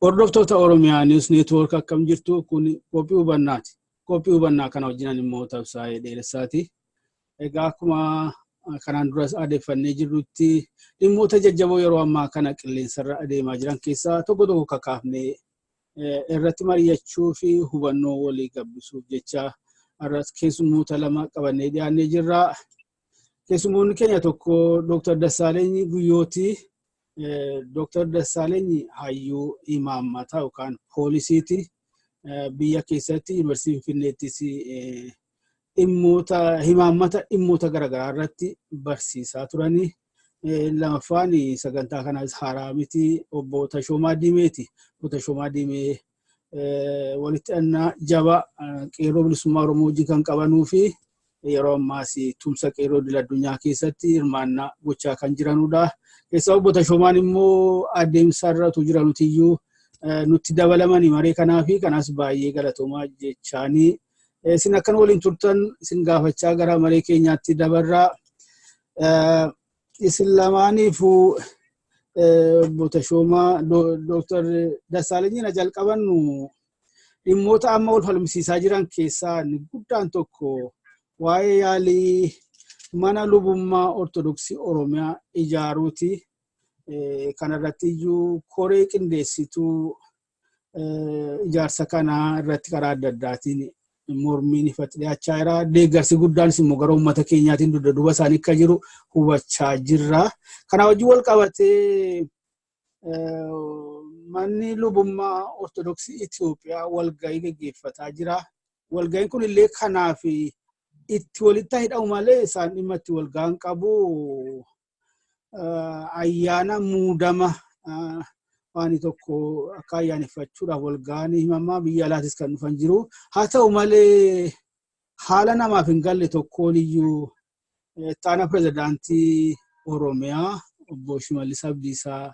Hordoftoota Oromiyaa News Network, akkam jirtu? Kun qophii hubannaati. Qophii hubannaa kana wajjinan immoo Tabsaa'ee Dheeressaati. Egaa akkuma kanaan duras adeeffannee jirrutti, dhimmoota jajjaboo yeroo ammaa kana qilleensarra adeemaa jiran keessaa tokko tokko kakaafnee irratti mari'achuu fi hubannoo walii gabbisuuf jecha har'as keessummoota lama qabannee dhiyaannee jirra. Keessummoonni keenya tokko Dr. Dassaaleny Guyyooti. Dr. Dassaaleny hayyuu imaammataa yookaan poolisiiti. Biyya keessatti Yuunivarsiitii Finfinneettis dhimmoota himaammata dhimmoota garaagaraa irratti barsiisaa turani. Lamaffaan sagantaa kanaas haaraa miti, obbo Tashoomaa Diimeeti. Obbo Tashoomaa Diimee walitti hidhannaa jabaa Qeerroo Bilisummaa Oromoo wajjin kan qabanuu fi yeroo ammaas tumsa qeerroo idil addunyaa keessatti hirmaannaa gochaa kan jiranudha. Keessaa obbo Tashoomaan immoo adeemsa irra utuu jiranutiyyuu nutti dabalamanii maree kanaa fi kanaas baay'ee galatoomaa jechaanii, isin akkan waliin turtan isin gaafachaa gara maree keenyaatti dabarraa. Isin lamaaniifuu, obbo Tashoomaa, Dooktar Dassaalenyiin jalqabannu. Dhimmoota amma wal falmisiisaa jiran keessaa inni guddaan tokko waa'ee yaalii mana lubummaa Ortodoksii Oromiyaa ijaaruuti. Kanarratti iyyuu koree qindeessituu ijaarsa kanaa irratti karaa adda addaatiin mormiin ifatti dhiyaachaa jira. Deeggarsi guddaanis immoo gara uummata keenyaatiin dugda duuba isaanii akka jiru hubachaa jirra. Kana wajjin wal qabatee manni lubummaa Ortodoksii Itoophiyaa walgahii gaggeeffataa jira. Walgahiin kun illee kanaaf itti walitti hidhamu malee isaan dhimma itti walgahan qabu. Ayyaana muudama waan tokko akka ayyaaneffachuudhaaf walgahanii himamaa, biyya alaatis kan dhufan jiru. Haa ta'u malee, haala namaaf hin galle tokkoon iyyuu ittaana pirezidaantii Oromiyaa obbo Shimallis Abdiisaa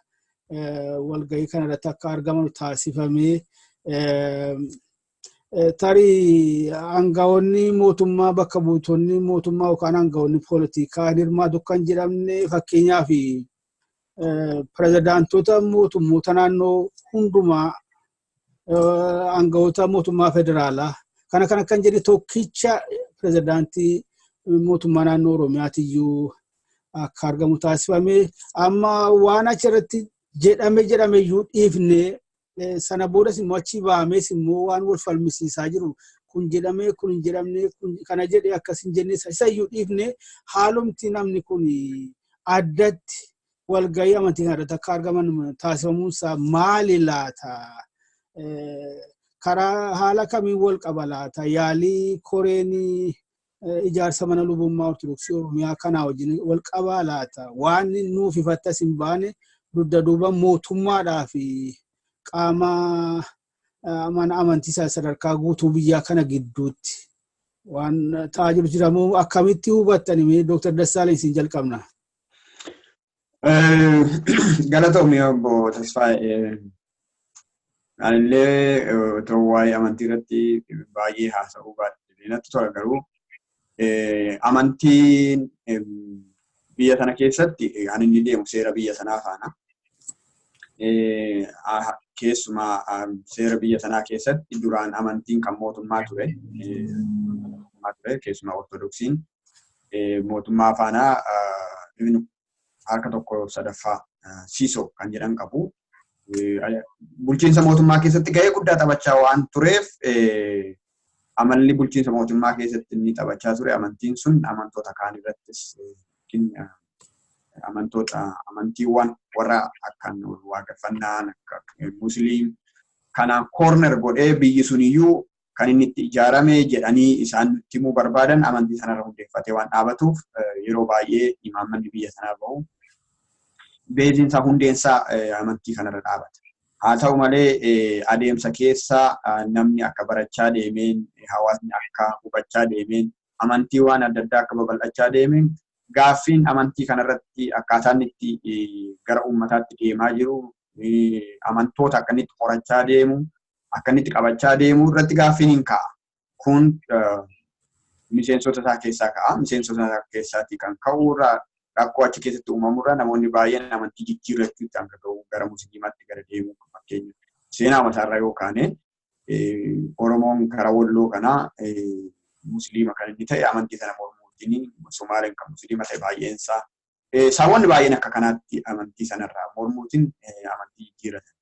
walgahii kanarratti akka argaman taasifamee, tarii aangawoonni mootummaa, bakka buutonni mootummaa yookaan aangawoonni poolitikaa hin hirmaatu kan jedhamne, fakkeenyaaf pirezidaantota mootummoota naannoo hundumaa, aangawoota mootummaa federaalaa kana kana kan jedhe, tokkicha pirezidaantii mootummaa naannoo Oromiyaatiyyuu akka argamu taasifame. Amma waan achirratti jedhame iyyuu dhiifne, sana boodas immoo achi ba'amees immoo waan wal falmisiisaa jiru, kun jedhamee, kun hin jedhamne, kun kana jedhe, akkas hin jenne, isa iyyuu dhiifne, haalumti namni kun addatti walgahii amantii kana irratti akka argaman taasifamuunsaa maali laata? Karaa haala kamiin wal qaba laata? Yaalii koreen ijaarsa mana lubummaa Ortodoksii Oromiyaa kanaa wajjin wal qabaa laata? Waan nuuf ifatti as hin baane, dugda duuba mootummaadhaa fi qaama mana amantii sadarkaa guutuu biyyaa kana gidduutti waan ta'aa jiru jiramoo akkamitti hubattani? Mee Dooktar Dassaaleny, isin jalqabna. Galatoomi, obbo Tasfaayee. Anillee otoo waa'ee amantii irratti baay'ee haasa'uu baadhee natti tola, garuu amantiin biyya sana keessatti kan inni deemu seera biyya sanaa faana. Keessumaa seera biyya sanaa keessatti duraan amantiin kan mootummaa ture. Keessumaa Ortodoksiin mootummaa faana harka tokko sadaffaa siisoo kan jedhan qabu. Bulchiinsa mootummaa keessatti gahee guddaa taphachaa waan tureef, amalli bulchiinsa mootummaa keessatti inni taphachaa ture, amantiin sun amantoota kaan irrattis, amantoota amantiiwwan warra akkan waaqeffannaan akka Musliim kanaan corner godhee, biyyi suniyyuu kan inni itti ijaarame jedhanii isaan nutti himuu barbaadan amantii sanarra hundeeffatee waan dhaabatuuf, yeroo baay'ee imaammanni biyya sanaa bahu baseiin isaa, hundeensaa amantii kanarra dhaabata. Haa ta'u malee, adeemsa keessa namni akka barachaa deemeen, hawaasni akka hubachaa deemeen, amantii waan adda addaa akka babal'achaa deemeen, gaaffiin amantii kanarratti akkaataan itti gara uummataatti deemaa jiru, amantoota akka inni itti horachaa deemu, akka inni itti qabachaa deemu irratti gaaffiin hin ka'a. Kun miseensota isaa keessaa ka'a. Miseensota isaa keessaatii kan ka'u irraa, rakkoo achi keessatti uumamurraa, namoonni baay'een amantii jijjiirrachuutti hanga ga'u, gara Musliimaatti gara deemu. Fakkeenya seenaa mataarraa yoo kaane, Oromoon karaa Walloo kanaa Musliima kan inni ta'e amantii sana mormuutiin, Somaaleen kan Musliima ta'e baay'een isaa, saboonni baay'een akka kanaatti amantii sanarraa mormuutiin amantii jijjiirratan.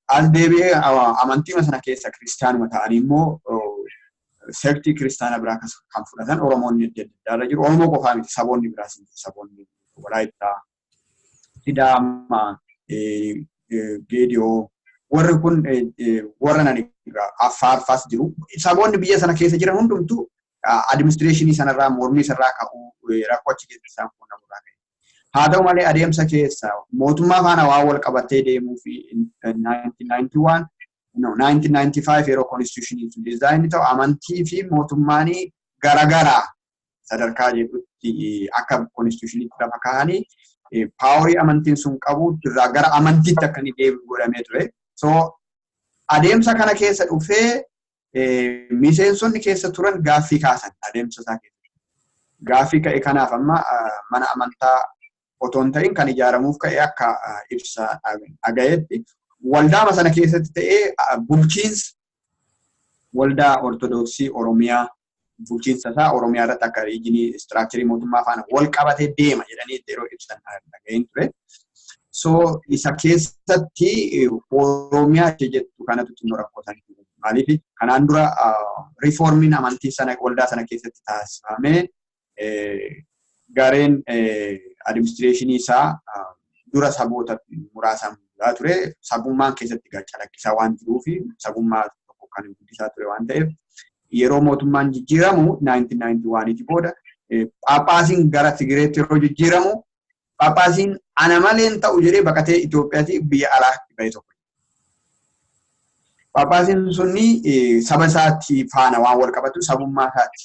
As deebi'ee amantii sana keessa kiristaanuma ta'anii immoo sektii kiristaana biraa kan fudhatan Oromoonni adda addaa irra jiru. Oromoo qofaa miti, saboonni biraas hin jiru. Saboonni Walaayittaa, Sidaamaa, Geediyoo, warri kun warra nani Affaarfaas jiru. Saboonni biyya sana keessa jiran hundumtuu administration sanarraa mormii sarraa ka'uu, rakkoo achi keessa isaan quunnamurraa ka'e. Haa ta'u malee, adeemsa keessa mootummaa faana waan wal qabatee deemuu fi 1991, no, 1995 yeroo constitution sun design ta'u, amantii fi mootummaan garagaraa sadarkaa jedhutti akka constitutionitti lafa kaa'anii, powerii amantiin sun qabu irraa gara amantiitti akka inni deebi'u godhamee ture. So adeemsa kana keessa dhufee miseensonni keessa turan gaaffii kaasan adeemsa isaa keessa. Gaaffii ka'e kanaaf amma mana amantaa otoo hin ta'in kan ijaaramuuf ka'e, akka ibsa dhagayetti, waldaama sana keessatti ta'ee bulchiinsa Waldaa Ortodoksii Oromiyaa, bulchiinsa isaa Oromiyaa irratti akka regionii structurii mootummaa faana wal qabatee deema jedhanii yeroo ibsan dhaga'een ture. So isa keessatti Oromiyaa jettu kanatu xinnoo rakkoo sana. Maaliif, kanaan dura reformiin amantii sana waldaa sana keessatti taasifamee, gareen administrationii isaa dura saboota muraasaan bulaa ture. Sabummaan keessatti calaqqisaa waan jiruu fi sabummaa tokko kan guddisaa ture waan ta'eef, yeroo mootummaan jijjiiramu 1991 booda, Phaaphaasiin gara Tigireetti yeroo jijjiiramu, Phaaphaasiin ana malee hin ta'u jedhee baqatee Itoophiyaatti biyya alaatti ba'e tokko. Phaaphaasiin sunni saba isaatti faana waan wal qabatu, sabummaa isaatti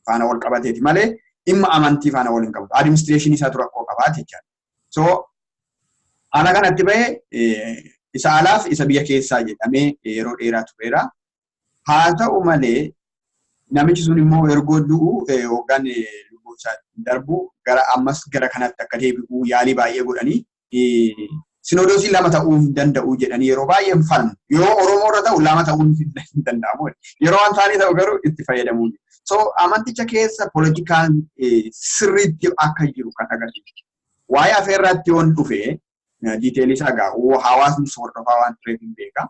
faana wal qabateeti malee dhimma amantii faana wal hin qabatu. Administrationii isaatu rakkoo qabaate jechaadha. So haala kanatti ba'e, isa alaaf isa biyya keessaa jedhamee yeroo dheeraa tureera. Haa ta'u malee, namichi sun immoo ergoo du'u, hoggaan lubbuu isaa darbu, gara ammas gara kanatti akka deebi'u yaalii baay'ee godhanii, sinodoosii lama ta'uu hin danda'u jedhanii yeroo baay'ee hin falmu. Yoo Oromoo irra ta'u lama ta'uu hin danda'amu. Yeroo waan ta'anii ta'u garuu itti fayyadamuu. So amanticha keessa poolitikaan sirriitti akka jiru kan agarsiisu. Waa'ee afeerraatti yoon dhufe, detailii isaa gaa hawaasni hordofaa waan tureef hin beeka.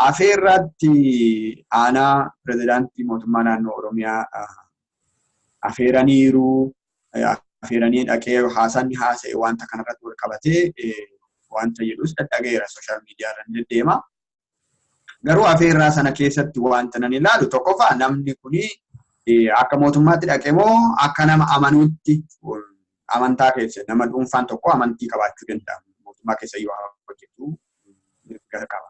Afeerraatti aanaa pirezidaantii mootummaa naannoo Oromiyaa afeeraniiru. Afeeranii dhaqee haasaan haasa'e wanta kanarratti wal qabatee wanta jedhus dhadhagayeera, social media irra deddeema. Garuu afeerraa sana keessatti wanta nan ilaalu, tokkoffaa, namni kuni akka mootummaatti dhaqe moo akka nama amanuutti? Amantaa keessa nama dhuunfaan tokko amantii qabaachuu danda'a. Mootummaa keessa yoo hojjetu mirga qaba.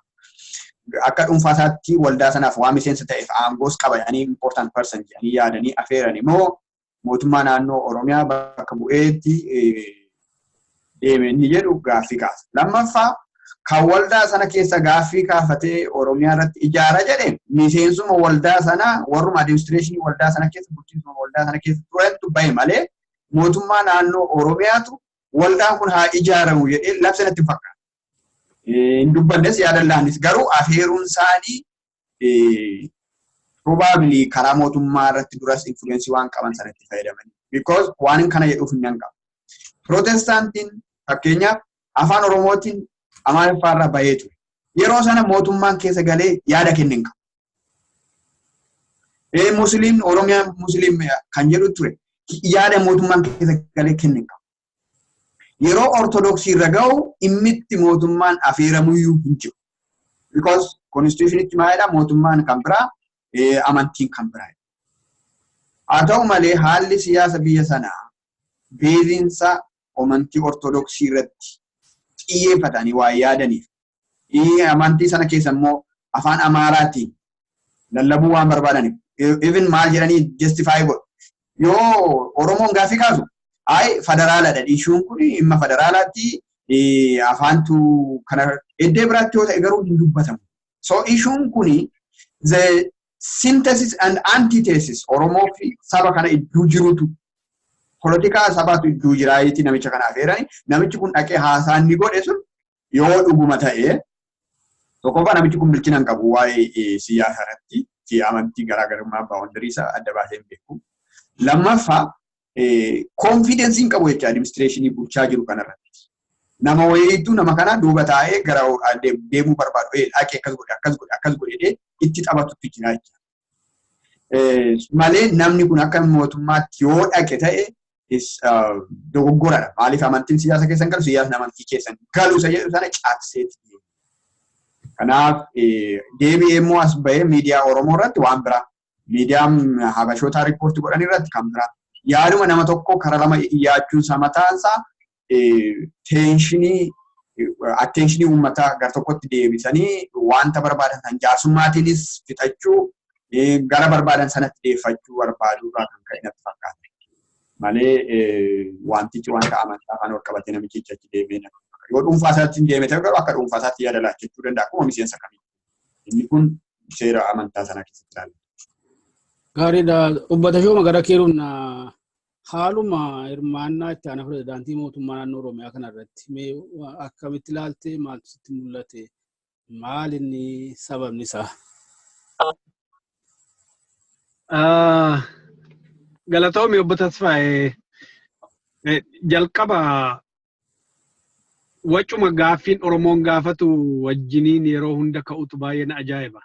Akka dhuunfaa isaatti waldaa sanaaf waa miseensa ta'eef aangoos qaba jedhanii, important person jedhanii yaadanii afeeran immoo, mootummaa naannoo Oromiyaa bakka bu'eetti deeme inni jedhu gaaffii kaasa. Lammaffaa, kan waldaa sana keessa gaaffii kaafatee Oromiyaa irratti ijaara jedhe, miseensuma waldaa sanaa, warruma administrationii waldaa sana keessa, bulchiinsuma waldaa sana keessa turantu bahe malee, mootummaa naannoo Oromiyaatu waldaan kun haa ijaaramu jedhee labsa natti fakkaata. Hin dubbannes, yaadallaanis, garuu afeeruun isaanii probably karaa mootummaa irratti duras influenceii waan qaban sanatti fayyadamanii. Because waan kana jedhuuf hin qabu. Pirootestaantiin fakkeenyaaf afaan Oromootiin Amaariffaarraa bahee ture. Yeroo sana mootummaan keessa galee yaada kenne hin qabu. Musliim Oromiyaa Musliim kan jedhu ture. Yaada mootummaan keessa galee kenne hin qabu. Yeroo Ortodoksii irra gahu, dhimmitti mootummaan afeeramuyyuu hin jiru. Because constitutionitti maalidha, mootummaan kan biraa, amantiin kan biraa. Haa ta'u malee, haalli siyaasa biyya sanaa beezinsa amantii Ortodoksii irratti xiyyeeffatanii waa yaadaniif Amantii sana keessa immoo afaan Amaaraatiin lallabuu waan barbaadaniif. Even maal jedhanii justify godhu. Yoo Oromoon gaaffii kaasu, "Ayi, federaaladha, issueun kun dhimma federaalaatti," afaantu kana iddoo biraatti yoo ta'e garuu hin dubbatamu. So issueun kuni the synthesis and antithesis Oromoo fi saba kana idduu jirutu, polotikaa sabaatu idduu jiraayitii. Namicha kana afeerani, namichi kun dhaqee haasaa inni godhe sun yoo dhuguma ta'e, tokkoffaa namichi kun bilchina hin qabu waa'ee siyaasa irratti fi amantii, garaagarummaa boundary isaa adda baasee hin beeku. Lammaffaa, confidence hin qabu jecha administration bulchaa jiru kanarratti. Nama wayiitu nama kana duuba taa'ee gara deemuu barbaadu, dhaqee akkas godhe, akkas godhe, akkas godhe itti taphatutti jira jecha. Malee namni kun akka mootummaatti yoo dhaqe ta'e dogoggoradha. Maaliif amantiin siyaasa keessan galu, siyaasni amantii keessan galu isa jedhu sana caakseeti. Kanaaf deebi'ee immoo as bahee miidiyaa Oromoo irratti waan biraa, miidiyaan Habashootaa report godhan irratti kan biraa. Yaaduma nama tokko karaa lama dhiyaachuun isaa mataansaa tension, attention uummataa gara tokkotti deebisanii wanta barbaadan san jaarsummaatiinis fixachuu, gara barbaadan sanatti deeffachuu barbaaduu irraa kan ka'e natti fakkaata. Malee wantichi wanta amantaa afaan wal qabatee namichi achi deemee natti fakkaata. Yoo dhuunfaa isaatti deeme ta'e garuu akka dhuunfaa isaatti yaada laachachuu danda'a akkuma miseensa kamii. Inni kun seera amantaa sana keessatti ilaalla. Gaariidha. Obbo Tashooma, gara keeruun haaluma hirmaannaa itti aanaa pirezidaantii mootummaa naannoo Oromiyaa kana irratti mee akkamitti ilaalte? Maaltu sitti mul'ate? Maal inni sababni isaa? Galatoomi, obbo Tasfaayee. Jalqaba wacuma gaaffiin Oromoon gaafatu wajjiniin yeroo hunda ka'utu baay'ee na ajaa'iba.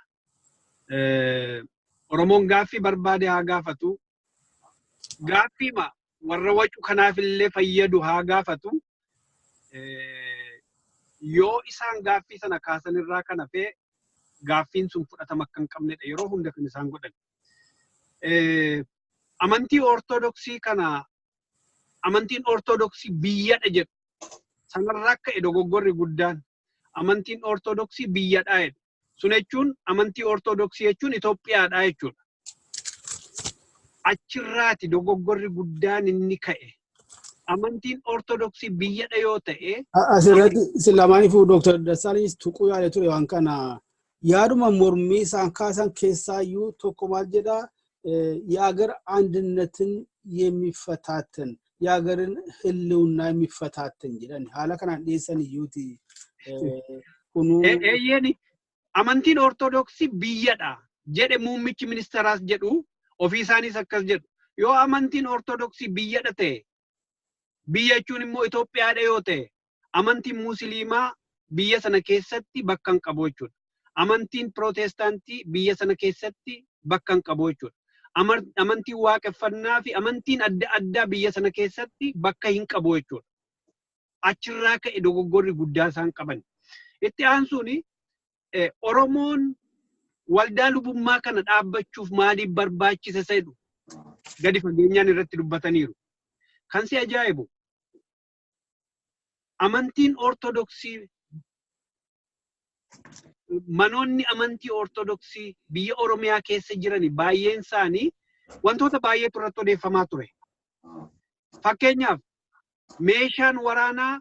Oromoon gaaffii barbaade haa gaafatu. Gaaffiima warra wacu kanaaf illee fayyadu haa gaafatu. Yoo isaan gaaffii sana kaasan irraa kan hafee gaaffiin sun fudhatama akka hin qabnedha yeroo hunda kan isaan godhan. Amantii Ortodoksii kana, amantiin Ortodoksii biyyadha jedhu. Sanarraa ka'e dogoggorri guddaan, amantiin Ortodoksii biyyadha jedhu. Sun jechuun amantii Ortodoksii jechuun Itoophiyaadha jechuudha. Achirraati dogoggorri guddaan inni ka'e. Amantiin Ortodoksii biyyadha yoo ta'e Asirratti isin lamaaniifuu, Dooktar Dassaalanyis tuquu yaale ture waan kana, yaaduma mormii isaan kaasan keessaayyuu tokko maal jedhaa? የሀገር አንድነትን የሚፈታተን፣ የሀገርን ህልውና የሚፈታተን jedhan, haala kanaan dhiyeessan iyyuuti kunuu. Eeyyeen, amantiin Ortodoksii biyyadha jedhe muummichi ministeeraas jedhu, ofii isaaniis akkas jedhu. Yoo amantiin Ortodoksii biyyadha ta'e, biyya jechuun immoo Itoophiyaadha yoo ta'e, amantiin Musliimaa biyya sana keessatti bakka hin qabu jechuudha. Amantiin Pirootestaantii biyya sana keessatti bakka hin qabu jechuudha. Amantiin Waaqeffannaa fi amantiin adda addaa biyya sana keessatti bakka hin qabu jechuudha. Achirraa ka'e dogoggorri guddaa isaan qaban. Itti aansuun, Oromoon waldaa lubummaa kana dhaabbachuuf maaliif barbaachise jedhu gadi fageenyaan irratti dubbataniiru. Kan si ajaa'ibu, amantiin Ortodoksii, manoonni amantii Ortodoksii biyya Oromiyaa keessa jiran baay'een isaanii wantoota baay'eetu irratti odeeffamaa ture. Fakkeenyaaf, meeshaan waraanaa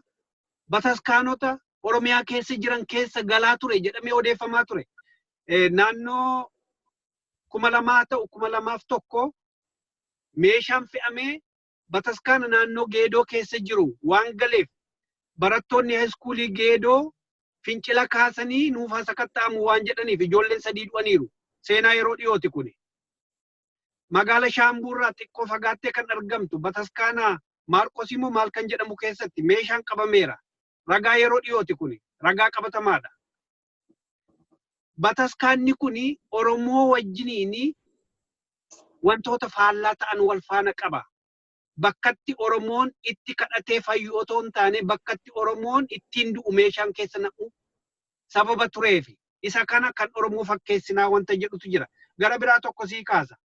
bataskaanota Oromiyaa keessa jiran keessa galaa ture jedhamee odeeffamaa ture. Naannoo 2000 ta'u, 2001, meeshaan fe'amee bataskaana naannoo Geedoo keessa jiru waan galeef, barattoonni high school Geedoo fincila kaasanii nuuf haa sakatta'amu waan jedhaniif ijoolleen sadii du'aniiru. Seenaa yeroo dhiyooti kuni. Magaala Shaambuurraa xiqqoo fagaattee kan argamtu bataskaana Maarqos immoo maal kan jedhamu keessatti meeshaan qabameera. Ragaa yeroo dhiyooti kuni. Ragaa qabatamaadha. Bataskaanni kuni Oromoo wajjiniin wantoota faallaa ta'an wal faana qaba. Bakkatti Oromoon itti kadhatee fayyu otoo hin taane, bakkatti Oromoon ittiin du'u meeshaan keessa naqu sababa tureefi. Isa kana kan Oromoo fakkeessinaa wanta jedhutu jira. Gara biraa tokko sii kaasa.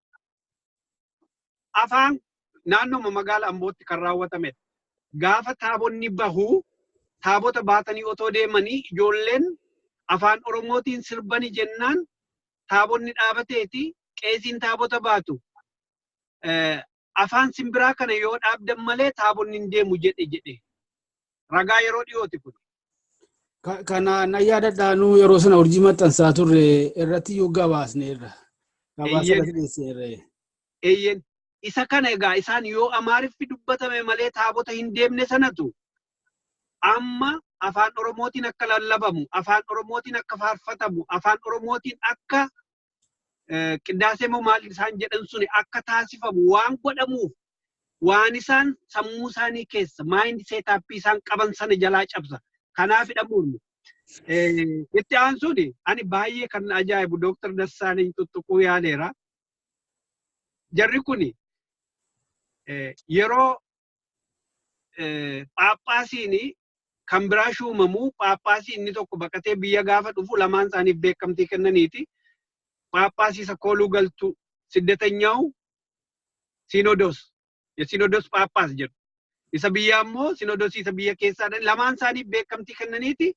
Afaan naannooma magaala Ambootti kan raawwatamedha. Gaafa taabonni bahuu, taabota baatanii otoo deemanii ijoolleen Afaan Oromootiin sirbani jennaan taabonni dhaabateeti qeesiin taabota baatu. Afaan simbiraa kana yoo dhaabdan malee taabonni hin deemu jedhe. Ragaa yeroo dhiyooti kun. Kana na yaadadhaanuu yeroo sana urjii maxxansaa turre irratti iyyuu gabaasneerra. Gabaasa irratti dhiyeesseerra. Eeyyen. Isa kana egaa isaan yoo Amaariffi dubbatame malee taabota hin deemne sanatu amma Afaan Oromootiin akka lallabamu, Afaan Oromootiin akka faarfatamu, Afaan Oromootiin akka qiddaasee moo maal isaan jedhan suni akka taasifamu waan godhamuuf waan isaan sammuu isaanii keessa mind setup isaan qaban sana jalaa cabsa. Kanaaf hidhamuun. Itti aansuun ani baay'ee kan ajaa'ibu Dooktar Dassaaleny tuttuquu yaaleera. Jarri kuni yeroo Phaaphaasiin kan biraa shuumamu, Phaaphaasii inni tokko baqatee biyya gaafa dhufu lamaan isaaniif beekamtii kennaniiti. Phaaphaasii isa kooluu galtu ስደተኛው ሲኖዶስ የሲኖዶስ ጳጳስ jedhu. Isa biyyaa immoo ሲኖዶስii isa biyya keessaa lamaan isaaniif beekamtii kennaniiti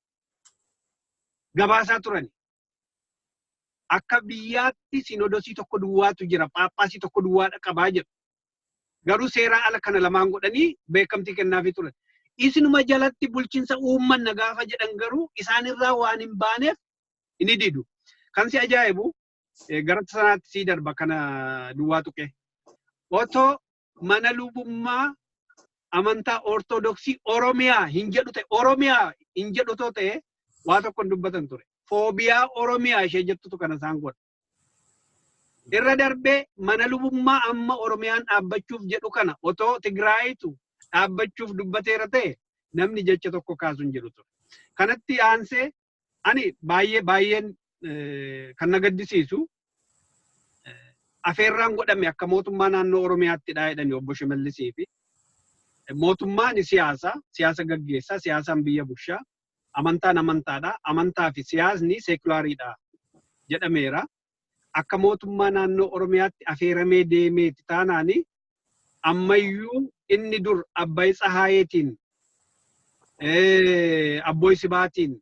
gabaasaa turani. Akka biyyaatti ሲኖዶስii tokko duwwaatu jira, Phaaphaasii tokko duwwaadha qabaa jedhu. Garuu seeraa ala kana lamaan godhanii beekamtii kennaafii turan. Isinuma jalatti bulchiinsa uummanna gaafa jedhan garuu isaanirraa waan hin baaneef inni didu. Kan si ajaa'ibu gara sanaatti sii darba kana duwwaa tuqe. Otoo mana lubummaa amantaa Ortodoksii Oromiyaa hin jedhu ta'e, Oromiyaa hin jedhu ta'e, waa tokko hin dubbatan ture. Phobia Oromiyaa ishee jettutu kana isaan godha. Irra darbee mana lubummaa amma Oromiyaan dhaabbachuuf jedhu kana otoo Tigraayitu dhaabbachuuf dubbateera ta'e namni jecha tokko kaasu hin jiru ture. Kanatti aansee ani baay'ee baay'een kan na gaddisiisu afeerraan godhame akka mootummaa naannoo Oromiyaattidha jedhani obbo Shimallisii fi mootummaan siyaasa, siyaasa gaggeessaa, siyaasaan biyya bulchaa, amantaan amantaadha, amantaa fi siyaasni seculariidha jedhameera. Akka mootummaa naannoo Oromiyaatti afeeramee deemeeti taanaani ammayyuu inni dur Abbaay Tsahaayeetiin, Abbooy Sibaatiin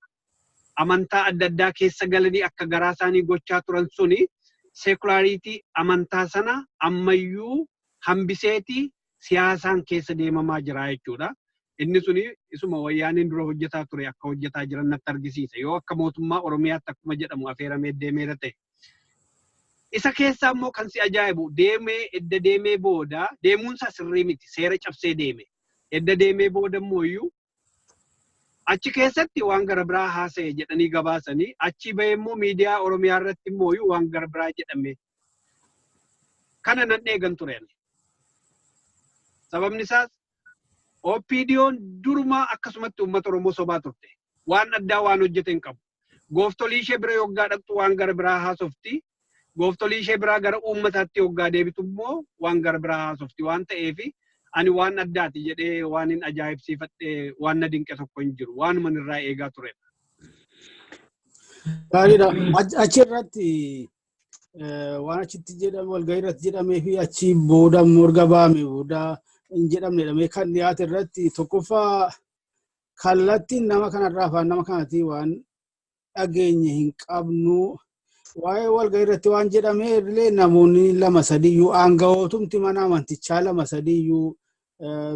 amantaa adda addaa keessa galanii akka garaa isaanii gochaa turan suni secularity amantaa sana ammayyuu hambiseeti siyaasaan keessa deemamaa jira jechuudha. Inni suni isuma wayyaaniin dura hojjetaa ture akka hojjetaa jiran natti argisiisa. Yoo akka mootummaa Oromiyaatti akkuma jedhamu afeeramee deemeera ta'e. Isa keessaa immoo kan si ajaa'ibu deemee edda deemee booda deemuunsaa sirrii miti, seera cabsee deeme. Edda deemee booda immoo iyyuu achi keessatti waan gara biraa haasa'e jedhanii gabaasanii, achi bahee immoo miidiyaa Oromiyaa irratti immoo waan gara biraa jedhame. Kana nan eegan ture. Sababni isaas OPDO'n durumaa akkasumatti uummata Oromoo sobaa turte. Waan addaa waan hojjete hin qabu. Gooftolii ishee bira yoggaa dhaqxu waan gara biraa haasofti. Gooftolii ishee biraa gara uummataatti yoggaa deebitu immoo waan gara biraa haasofti waan ta'eef ani waan addaati jedhee waan hin ajaa'ibsiifadhee waan na dinqe tokko hin jiru. Waanuma irraa eegaa ture. Gaariidha. Achirratti waan achitti jedhame, walgahii irratti jedhamee fi achi booda morga baame booda hin jedhamne jedhamee kan dhiyaate irratti, tokkoffaa kallattiin nama kanarraa afaan nama kanaatii waan dhageenye hin qabnu. Waa'ee walgahii irratti waan jedhame illee namoonni lama sadiyyuu, aanga'ootumti mana amantichaa lama sadiyyuu,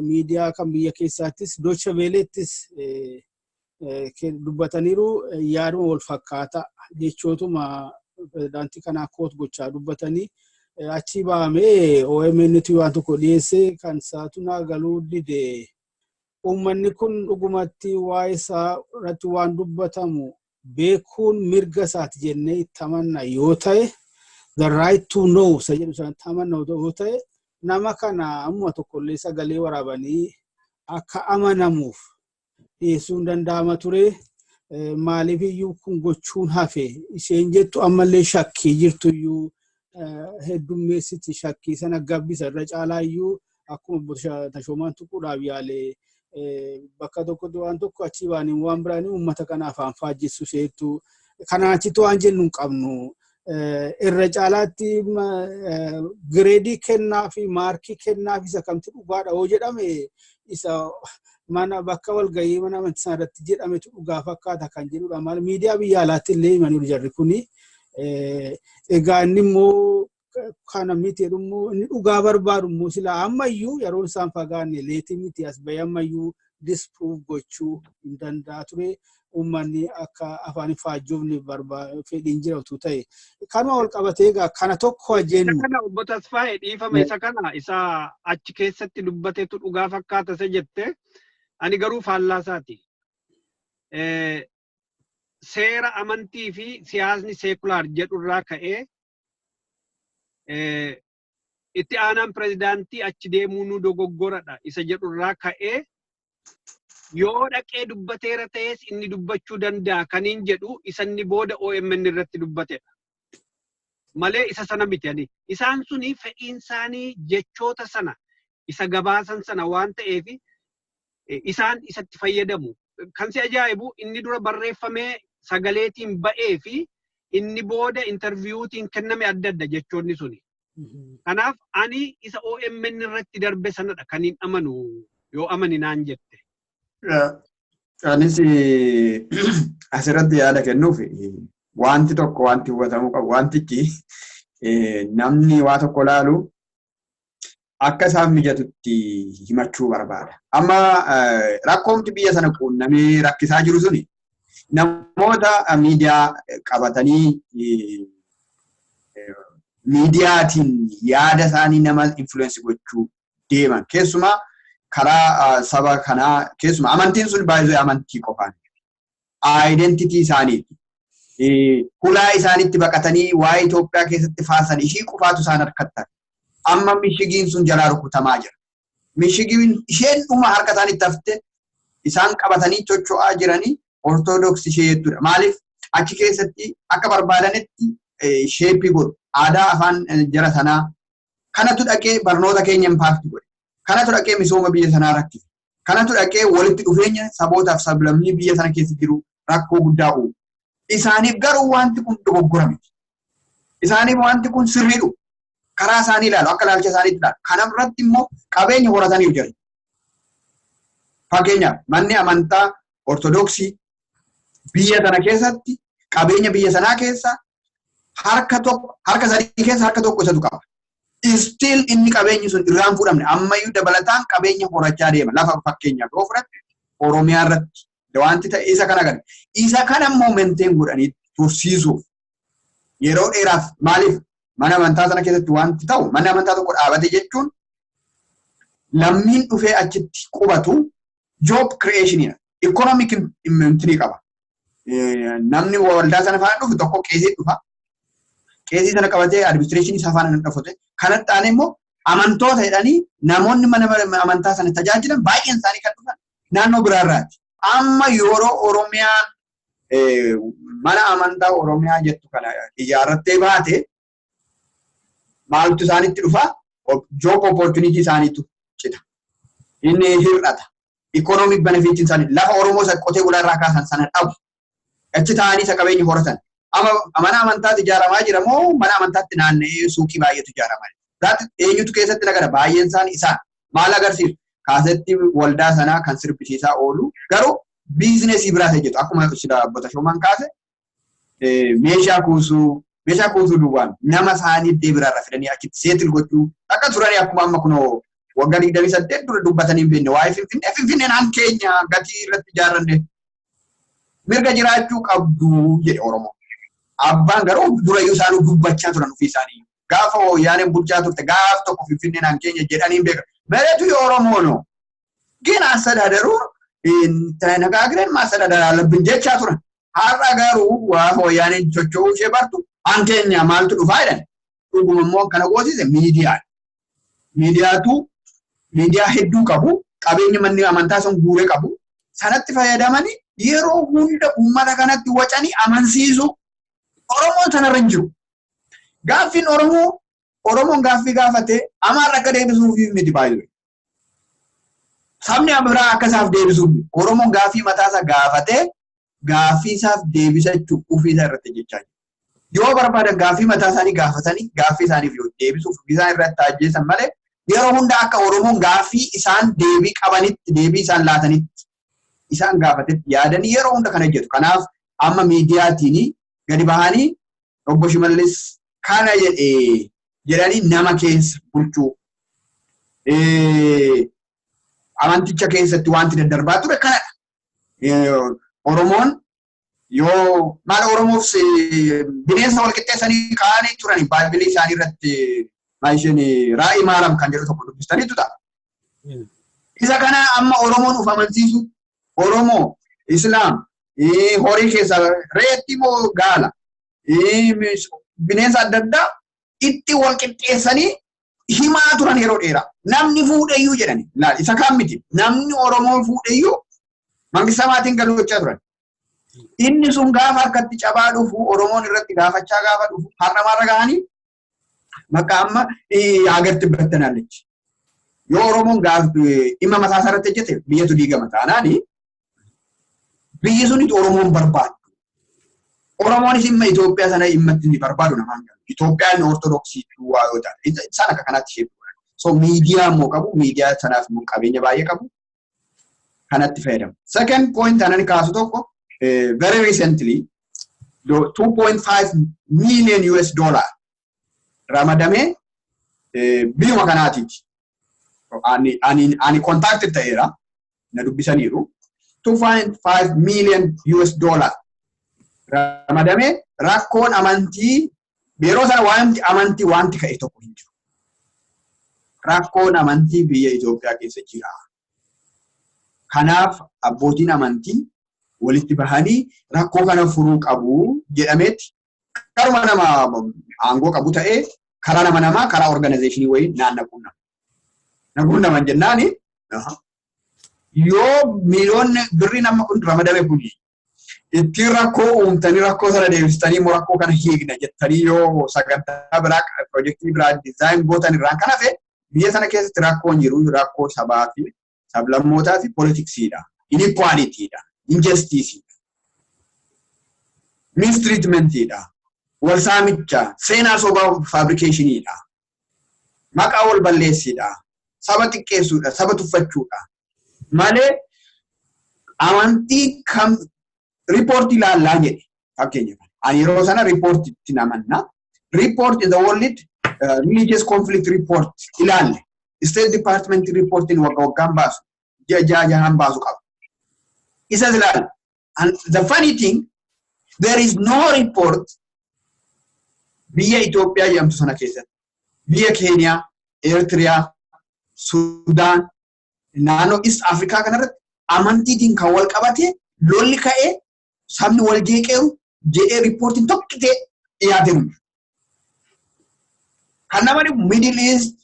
miidiyaa kan biyya keessaattis Deutsche Welleettis dubbataniiru. Yaaduma wal fakkaata jechootuma pirezidaantii kanaa quote gochaa dubbatanii achi bahamee OMN waan tokko dhiyeesse kan saatu naa galuu dide. Uummanni kun dhugumatti waa'ee isaa irratti waan dubbatamu beekuun mirga isaati jennee itti amanna yoo ta'e, the right to know isa jedhu sana itti amanna yoo ta'e, nama kana ammuma tokkollee sagalee waraabanii akka amanamuuf dhiyeessuun danda'ama ture. Maaliif iyyuu kun gochuun hafe isheen jettu ammallee shakkii jirtu iyyuu heddummeessiti, shakkii sana gabbisa. Irra caalaa iyyuu akkuma obbo Tashoomaan tuquudhaaf yaale, bakka tokkotti waan tokko achii baanii waan biraanii uummata kana afaan faajjessu isheettu. Kanaan achitti waan jennu hin qabnu. Irra caalaatti grade kennaa fi mark kennaa fi isa kamtu dhugaadha yoo jedhame, isa Mana bakka walgahii mana amantii sana irratti jedhametu dhugaa fakkaata kan jedhudha. Maal miidiyaa biyya alaatti illee himaniiru jarri kuni. Egaa inni immoo kana miti jedhummoo inni dhugaa barbaadu immoo silaa ammayyuu yeroon isaan fagaanne late miti, as bahee ammayyuu disprove gochuu hin danda'a ture. Uummanni akka afaan hin faajjoofne fedhiin jira utuu ta'e. Kanuma wal qabatee egaa kana tokko jennu. Isa kana, obbo Tasfaayee, dhiifama, isa kana isa achi keessatti dubbatetu dhugaa fakkaata isa jette, ani garuu faallaa isaati. Seera amantii fi siyaasni secular jedhurraa ka'ee itti aanaan pirezidaantii achi deemuu nu dogoggoradha isa jedhurraa ka'ee, yoo dhaqee dubbateera ta'es inni dubbachuu danda'a kaniin jedhu isa inni booda OMN irratti dubbatedha. Malee isa sana miti ani. Isaan suni fedhiin isaanii jechoota sana isa gabaasan sana waan ta'eef isaan isatti fayyadamu. Kan si ajaa'ibu, inni dura barreeffamee sagaleetiin ba'ee fi inni booda interviewtiin kenname adda adda jechoonni suni. Kanaaf ani isa OMN irratti darbe sanadha kan hin amanu yoo amani naan jette. Anis asirratti yaada kennuuf, wanti tokko wanti hubatamuu qabu, wantichi namni waa tokko laalu akka isaan mijatutti himachuu barbaada. Amma rakkoomti biyya sana quunnamee rakkisaa jiru suni namoota miidiyaa qabatanii miidiyaatiin yaada isaanii nama influence gochuu deeman, keessumaa karaa saba kanaa, keessumaa amantiin sun baay'ee amantii qofaan identity isaaniiti. Hulaa isaanitti baqatanii waa'ee Itoophiyaa keessatti faasan ishii qofaatu isaan harkattan. Amma mishigiin sun jalaa rukutamaa jira. Mishigiin isheen dhuma harka isaanitti hafte isaan qabatanii socho'aa jiranii Ortodoksii ishee jechuudha. Maaliif achi keessatti akka barbaadanitti shape godhu. Aadaa, afaan jara sanaa kanatu dhaqee barnoota keenya impact godhe. Kanatu dhaqee misooma biyya sanaa rakkise. Kanatu dhaqee walitti dhufeenya sabootaaf sablammii biyya sana keessa jiru rakkoo guddaa uumu. Isaaniif garuu wanti kun dogoggora miti. Isaaniif wanti kun sirriidhu. Karaa isaanii ilaalu, akka ilaalcha isaaniitti ilaalu. Kana irratti immoo qabeenya horataniiru jiru. Fakkeenyaaf, manni amantaa Ortodoksii biyya sana keessatti qabeenya biyya sanaa keessa harka tokko, harka sadii keessa harka tokko isatu qaba. Still inni qabeenyi sun irraan fuudhamne, ammayyuu dabalataan qabeenya horachaa deema. Lafa fakkeenyaaf yoo fudhatte, Oromiyaa irratti wanti ta'e isa kana gadi. Isa kana immoo maintain godhanii tursiisuuf yeroo dheeraaf, maaliif mana amantaa sana keessatti wanti ta'u, manni amantaa tokko dhaabate jechuun lammiin dhufee achitti qubatu job creationidha. Economic inventory qaba. Namni waldaa sana faana dhufu tokko qeesii dhufa. Qeesii sana qabatee administration isaa faana dhufate. Kanatti aanee immoo amantoota jedhanii namoonni mana amantaa sana tajaajilan baay'een isaanii kan dhufan naannoo biraarraati. Amma yeroo Oromiyaan mana amantaa Oromiyaa jettu kana ijaarrattee baate maaltu isaanitti dhufa? Job opportunity isaaniitu cita. Inni hir'ata. Economic benefit isaanii lafa Oromoo isa qotee bulaa irraa kaasan sana dhabu. Achi taa'anii isa qabeenya horatan. Amma mana amantaatti ijaaramaa jira moo mana amantaatti naanna'ee suuqii baay'eetu ijaaramaa jira? Zaati eenyutu keessatti nagada? Baay'een isaanii isaan. Maal agarsiisu? Kaasetti waldaa sanaa kan sirbisiisaa oolu garuu business biraas hojjetu. Akkuma sila obbo Tashoomaan kaase, meeshaa kuusuu duwwaan nama isaanii iddoo biraarraa fidanii achitti settle gochuu akka turanii, akkuma amma kunoo waggaa 28 dura dubbatanii hin beekne waa'ee Finfinnee. Finfinneen han keenya gatii irratti ijaarranne mirga jiraachuu qabdu jedhe Oromoo. Abbaan garuu durayyuu isaanii dubbachaa turan ofii isaanii. Gaafa wayyaaneen bulchaa turte gaaf tokko Finfinneen han keenya jedhanii hin beekan. መሬቱ የኦሮሞ ነው ግን አስተዳደሩ ተነጋግረን ማስተዳደር አለብን jechaa turan. Har'a garuu gaafa wayyaaneen socho'uu ishee bartu han keenya maaltu dhufaa jedhan. Dhuguma immoo kana goosise miidiyaadha. Miidiyaatu miidiyaa hedduu qabu, qabeenya manni amantaa sun guuree qabu sanatti fayyadamanii yeroo hunda uummata kanatti wacanii amansiisu. Oromoon sanarra hin jiru. Gaaffiin Oromoo, Oromoon gaaffii gaafate Amaarra akka deebisuuf miti baay'ee. Sabni biraa akka isaaf deebisuuf, Oromoon gaaffii mataasaa gaafatee gaaffii isaaf deebisachuu ofiisaa irratti jechaa jiru. Yoo barbaadan gaaffii mataa isaanii gaafatanii gaaffii isaaniif yoo deebisuuf ofii isaan irratti ajjeesan malee Yeroo hunda akka Oromoon gaaffii isaan deebii qabanitti, deebii isaan laatanitti, isaan gaafatetti yaadanii yeroo hunda kana hojjetu. Kanaaf amma miidiyaatiin gadi bahanii obbo Shimallis kana jedhee jedhanii nama keessa bulchuu. Amanticha keessatti wanti daddarbaa ture kanadha. Oromoon yoo maal Oromoof bineensa wal qixxeessanii kaa'anii turani baay'ee isaanii irratti maal isheen raa'ii maaram kan jedhu tokko dubbistaniitu ta'a. Isa kana amma Oromoon uf amansiisu, Oromoo, Islaam, horii keessa reetti moo gaala, bineensa adda addaa itti wal qixxeessanii himaa turan yeroo dheeraa. Namni fuudheyyuu jedhani. Laal, isa kaan miti. Namni Oromoo fuudheyyuu mangista maatiin galuu gochaa turan. Inni sun gaafa harkatti cabaa dhufu, Oromoon irratti gaafachaa gaafa dhufu, har'a maarra gahanii bakka amma ሀገር ትበተናለች. Yoo Oromoon gaaf dhimma mataa isaa irratti hojjete biyyatu diigama taanaani biyyi sunitti Oromoon barbaadu. Oromoonis dhimma Itoophiyaa sana dhimma inni barbaadu namaan galu. Itoophiyaan Ortodoksii duwwaa yoo taate isaan akka kanaatti ishee godhan. So miidiyaa immoo qabu, miidiyaa sanaaf immoo qabeenya baay'ee qabu, kanatti fayyadamu. Second point anan kaasu tokko, very recently 2.5 million US dollar ramadamee biyyuma kanaatiiti. Ani contact ta'eera, na dubbisaniiru. 2.5 million US dollar ramadamee rakkoon amantii yeroo sana wanti amantii wanti ka'e tokko hin jiru. Rakkoon amantii biyya Itoophiyaa keessa jira. Kanaaf abbootiin amantii walitti bahanii rakkoo kana furuu qabu jedhameeti karuma nama aangoo qabu ta'ee karaa nama namaa karaa organization wayii naanna quunnama. Na quunnaman jennaani, yoo miiliyoonni birriin amma kun ramadame kun ittiin rakkoo uumtanii rakkoo sana deebistanii immoo rakkoo kana hiikna jettanii yoo sagantaa biraa, piroojeektii biraa design gootan irraan kan hafe, biyya sana keessatti rakkoon jiru rakkoo sabaa fi sablammootaa fi politicsiidha. Inequalityidha. Injusticeiidha. Mistreatmentiidha. Wal saamicha, seenaa sobaa fabricationiidha. Maqaa wal balleessiidha. Saba xiqqeessuudha. Saba tuffachuudha. Malee amantii kam riippoortii ilaallaa jedhe fakkeenya. Ani yeroo sana riippoortiitti namanna. Report in the world religious conflict report ilaalle. State Department reportiin waggaa waggaan baasu, ji'a jaha jahaan baasu qaba. Isas ilaalle. And the funny thing, there is no report biyya Itoophiyaa jedhamtu sana keessatti. Biyya Keeniyaa, Eertiriyaa, Sudaan, naannoo East Afrikaa kanarratti amantiitiin kan wal qabate lolli ka'ee sabni wal jeeqeeru jedhee riippoortiin tokkitee dhiyaatee jiru. Kan nama dhibu Middle East,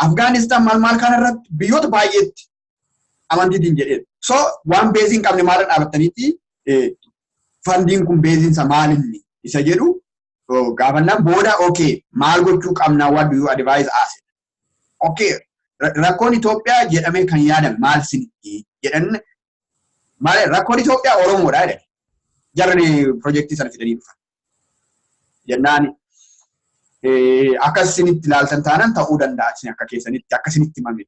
Afghanistan maal maal kanarratti biyyoota baay'eetti amantiitiin jedhee. So waan base hin qabne maal dhaabattaniiti fundiin kun baseiinsa maalinni isa jedhu gaafannaan booda, okay, maal gochuu qabna, what do you advise us? Okay, rakkoon Itoophiyaa jedhamee kan yaadame maal sinitti jedhan, maal rakkoon Itoophiyaa Oromoodha jedhan. Jarri piroojeektii sana fidanii dhufan. Jennaan akka isinitti ilaaltan taanaan ta'uu danda'a, isin akka keessanitti akka isinitti himame.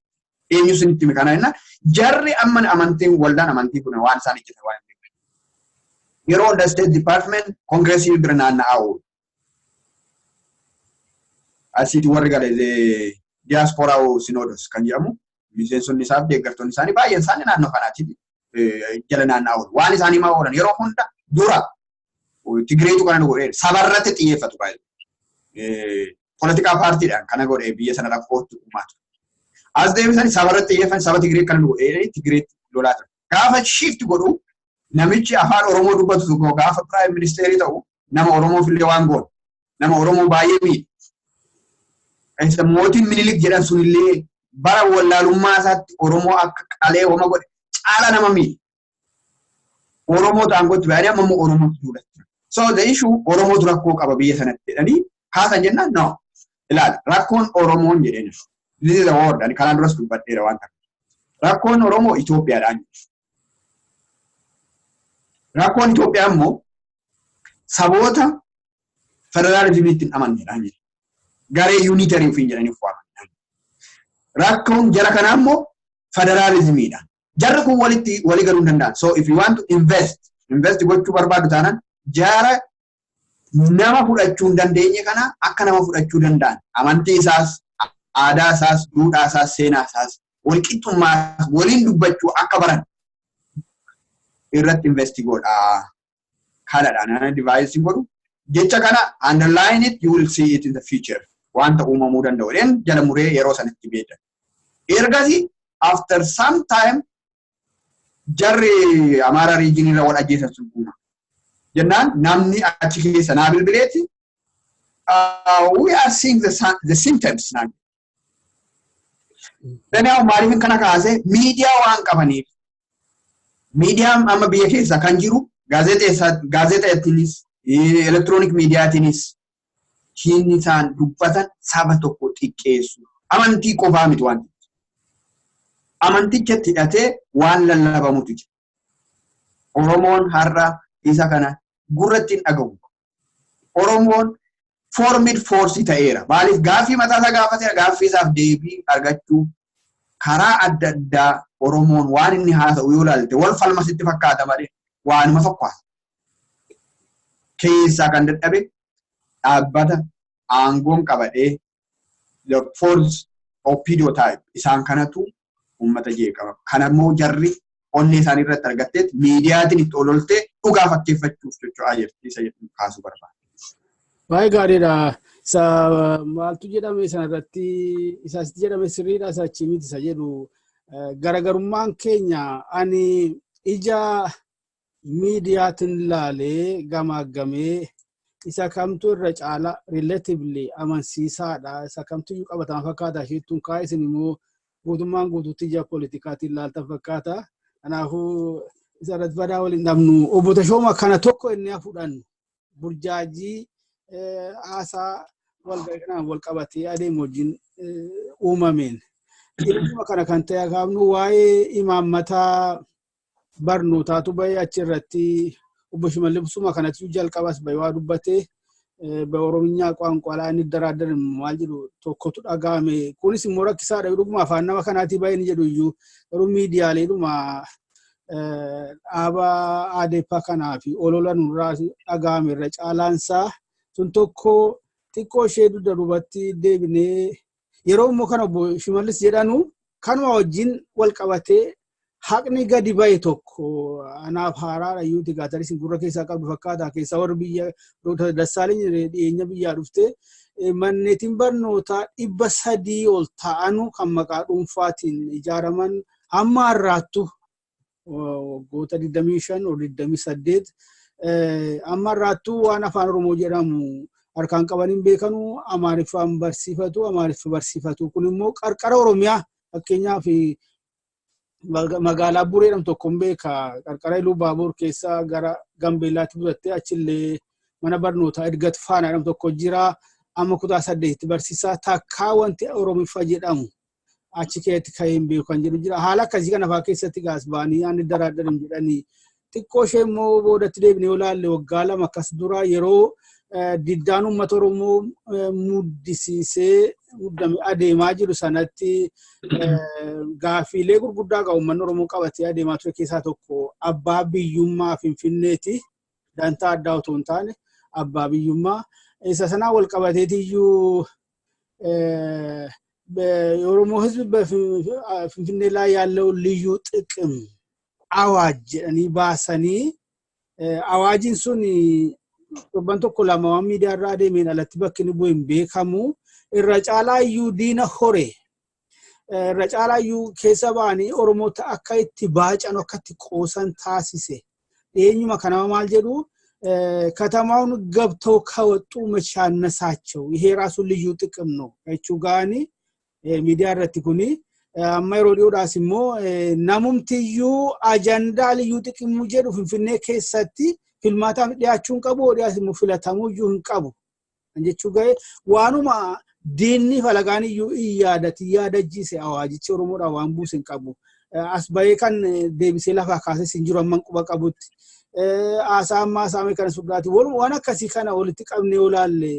Eenyu isinitti hime kana jenna, jarri amma amantiin waldaan amantii kun waan isaan hojjetan waan hin beekne. Yeroo hunda State Department Congressii bira naanna'aa oolu. Asitti warri galee diyaasporaa sinoodos kan jedhamu miseensonni isaa fi deeggartoonni isaanii baay'een isaanii naannoo kanaatti jala naanna'aa oolu. Waan isaan himaa oolan yeroo hunda dura Tigireetu kana nu godhee sabarratti xiyyeeffatu baay'ee. Poolitikaa paartiidhaan kana godhee biyya sana rakkootti uumaa ture. As deebisanii sabarratti xiyyeeffan, saba Tigiree kana nu godhee Tigireetti lolaa ture. Gaafa shift godhu namichi afaan Oromoo dubbatu tokko gaafa prime ministerii ta'u nama Oromoof illee waan goone, nama Oromoo baay'ee miidhe. Mootiin Minilik jedhan sunillee bara wallaalummaa isaatti Oromoo akka qalee homa godhe caala nama miidhe. Oromoo aangootti ba'anii amma immoo Oromootu duulatti. So the issue Oromootu rakkoo qaba biyya sanatti jedhanii kaasan jennaan, no. Ilaali, rakkoon Oromoon jedheen. This is the word, ani kanaan duras dubbadheera waan kana. Rakkoon Oromoo Itoophiyaadhaan jedhu. Rakkoon Itoophiyaa immoo saboota federaalizimiitti hin amannedhaan jedhu. Garee unitary ofiin jedhanii of waaman. Rakkoon jara kanaa immoo federaalizimiidha. Jarri kun walitti walii galuu hin danda'an. So if you want to invest, invest gochuu barbaadu taanaan jara nama fudhachuu hin dandeenye kana akka nama fudhachuu danda'an amantii isaas, aadaa isaas, duudhaa isaas, seenaa isaas, walqixxummaa waliin dubbachuu akka baran irratti invest godhaa. Kanadha nana advice godhu. Jecha kana underline it, you will see it in the future. Wanta uumamuu danda'u. Jedheen jala muree yeroo sanatti beekan. Ergasii after some time jarri Amaara region irra wal ajjeesan sun uuma. Jennaan namni achi keessa naa bilbileeti, "We are seeing the symptoms" naan. Then maaliif kana kaase? Miidiyaa waan qabaniif, miidiyaan amma biyya keessa kan jiru gaazexeettiinis electronic miidiyaatiinis hin isaan dubbatan saba tokko xiqqeessu. Amantii qofaa miti wanti. Amantichatti hidhatee waan lallabamutu jira. Oromoon har'a isa kana gurratti hin dhagahu. Oromoon formed force ta'eera. Maaliif? Gaaffii mataa isaa gaafateera, gaaffii isaaf deebii argachuu karaa adda addaa Oromoon waan inni haasa'u yoo ilaalte wal falma sitti fakkaata malee waanuma tokko haasa. Keessaa kan dadhabe dhaabbata aangoon qabadhee the fourth OPDO type isaan kanatu uummata jeeqama. Kanammoo jarri onnee isaanii irratti argatteet miidiyaatiin itti ololtee dhugaa fakkeeffachuuf socho'aa jirti isa jedhu kaasuu barbaada. Baay'ee gaariidha. Isa maaltu jedhame sanarratti, isa asitti jedhame sirriidha, isa achii miti isa jedhu garaagarummaan keenya, ani ija miidiyaatiin ilaalee gamaagamee isa kamtu irra caala relatively amansiisaadha, isa kamtu iyyuu qabatama fakkaata isheettuun kaa, isin immoo guutummaan guutuutti ija politikaatiin ilaaltan fakkaata. Kanaafuu isa irratti badaa waliin dhabnu. Obbo Tashooma, kana tokko inni fudhannu burjaajii haasaa walgahii kanaan wal qabatee adeemu wajjin uumameen. Dhimma kana kan ta'e akaafnu waa'ee imaammataa barnootaatu bahee, achi irratti obbo Shimallis kanatti jalqabas bahee waa dubbatee በኦሮምኛ ቋንቋ ላይ እንደራደርም maal jedhu tokkotu dhaga'ame. Kunis immoo rakkisaadha. Dhuguma afaan nama kanaatii baay'ee ni jedhu iyyuu garuu miidiyaaleedhuma dhaaba ADP kanaa fi olola nurraa dhaga'ame irra caalaansaa sun tokko xiqqoo ishee dugda duubatti deebinee yeroo immoo kana obbo Shimallis jedhanu kanuma wajjin wal qabatee haqni gadi bahe tokko anaaf haaraadha iyyuuti gaataris gurra keessaa qabdu fakkaata keessaa warri biyya Dr. Dassaaleny dhiyeenya biyyaa dhufte manneetiin barnootaa 300 ol ta'anu kan maqaa dhuunfaatiin ijaaraman hamma har'aattu waggoota 25 ol 28 amma har'aattu waan afaan Oromoo jedhamu harkaan qabaniin beekanu, Amaariffaan barsiifatu, Amaariffa barsiifatu. Kun immoo qarqara Oromiyaa, fakkeenyaaf magaalaa Buree jedhamu tokko hin beeka, qarqara Iluu Baabuur keessa gara Gambeellaatti butattee achillee mana barnootaa Edgat Faanaa jedhamu tokko jira. Amma kutaa 8tti barsiisaa takkaa wanti Oromiffa jedhamu achi keessatti ka'ee hin beeku kan jedhu jira. Haala akkasii kana fa'aa keessatti gaas ba'anii ani daraaddaran jedhanii xiqqoo ishee immoo boodatti deebinee yoo ilaalle waggaa 2 akkas dura yeroo diddaan uummata Oromoo muddisiisee muddame adeemaa jiru sanatti gaaffiilee gurguddaa qabu uummanni Oromoo qabatee adeemaa ture keessaa tokko abbaa biyyummaa Finfinneeti. Dantaa addaa otoo hin taane abbaa biyyummaa. Isa sanaan wal qabateetiyyuu የኦሮሞ ሕዝብ በፊንፊኔ ላይ ያለው ልዩ ጥቅም አዋጅ jedhanii baasanii, awaajiin sun torban tokko lama waan miidiyaa irra adeemeen alatti bakki inni bu'e hin beekamu. Irra caalaa iyyuu diina hore, irra caalaa iyyuu keessa ba'anii Oromoota akka itti baacan, akka itti qoosan taasise. Dhiyeenyuma kanama maal jedhu, ከተማውን ገብተው ከወጡ መቼ አነሳቸው፣ ይሄ ራሱ ልዩ ጥቅም ነው jechuu ga'anii miidiyaa irratti. Kuni amma yeroo dhiyoodhaas immoo namumtiyyuu ajandaa ልዩ ጥቅም jedhu Finfinnee keessatti filmaataaf dhiyaachuu hin qabu, dhiyaas immoo filatamuu iyyuu hin qabu jechuu ga'e. Waanuma diinni falagaan iyyuu yaadati yaadachiise awaajichi Oromoodhaan waan buuse hin qabu. As bahee kan deebisee lafaa kaases hin jiru amman quba qabutti. Haasaa ammaa hasaame kana sudhaati. Waan akkasii kana walitti qabnee yoo ilaalle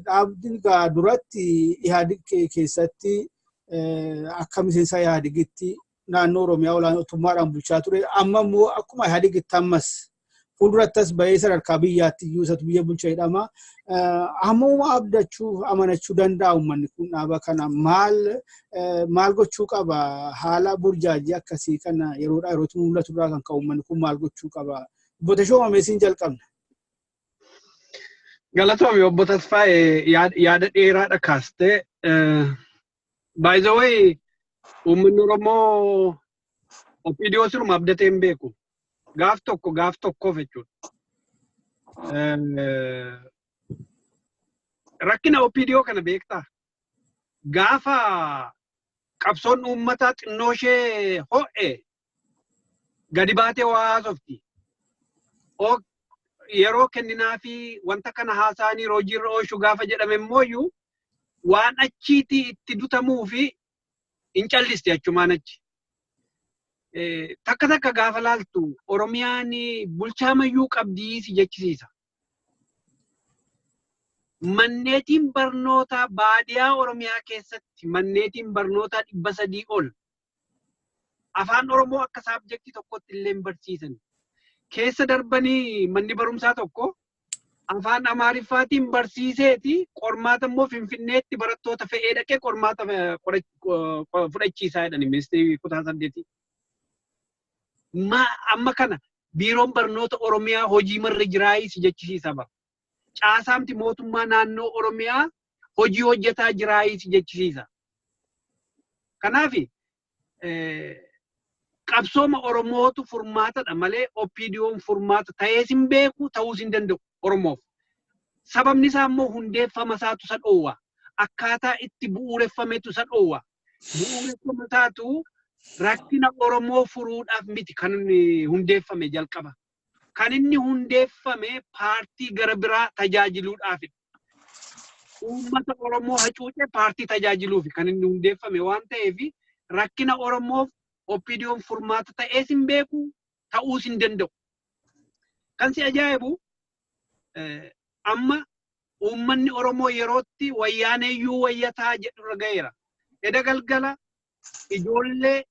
dhaabni duratti Ihaadig keessatti Akka miseensa Ihaadigitti naannoo Oromiyaa olaantummaadhaan bulchaa ture. Amma immoo akkuma Ihaadigitti ammas fuuldurattas bahee sadarkaa biyyaatti iyyuu isatu biyya bulcha jedhama. Ammuma abdachuu, amanachuu danda'a uummanni kun dhaaba kana? Maal maal gochuu qaba? Haala burjaajii akkasii kana yeroodhaa yerootti mul'atu irraa kan ka'u uummanni kun maal gochuu qaba? Obbo Tashooma, meesiin jalqabna. Galatoomi, obbo Tasfaayee, yaada dheeraadha kaastee. By the way, uummanni Oromoo OPDO siruma abdatee hin beeku. Gaaf tokko gaaf tokkoof jechuudha. Rakkina OPDO kana beektaa? Gaafa qabsoon uummataa xinnoo ishee ho'e gadi baatee waa haasofti. Yeroo kenninaa fi wanta kana haasa'anii hojiirra oolchu gaafa jedhame immoo waan achiitii itti dutamuu fi hin callisti achumaan achi. Takka takka gaafa laaltu Oromiyaan bulchaa mayyuu qabdii si jechisiisa. Manneetiin barnootaa baadiyaa Oromiyaa keessatti manneetiin barnootaa 300 ol afaan Oromoo akka subject tokkotti illee hin barsiisan. Keessa darbanii manni barumsaa tokko afaan Amaariffaatiin barsiiseeti, qormaata immoo Finfinneetti barattoota fe'ee dhaqee qormaata fudhachiisaa jedhani ministeerri kutaa 8. Amma kana biiroon barnoota Oromiyaa hojii marra jiraayii si jechisiisa bara. Caasaamti mootummaa naannoo Oromiyaa hojii hojjetaa jiraayii si jechisiisa. Kanaaf qabsooma Oromootu furmaatadha malee OPDO'n furmaata ta'ees hin beeku, ta'uus hin danda'u Oromoof. Sababni isaa immoo hundeeffama isaatu isa dhoowwa. Akkaataa itti bu'uureffametu isa dhoowwa. Bu'uureffama isaatu rakkina Oromoo furuudhaaf miti kan inni hundeeffame jalqaba. Kan inni hundeeffame paartii gara biraa tajaajiluudhaafidha. Uummata Oromoo hacuucee paartii tajaajiluufi kan inni hundeeffame waan ta'eef, rakkina Oromoof OPDO'n furmaata ta'ees hin beeku, ta'uus hin danda'u. Kan si ajaa'ibu, amma uummanni Oromoo yerootti wayyaaneeyyuu wayyataa jedhurra ga'eera. Eda galgala ijoollee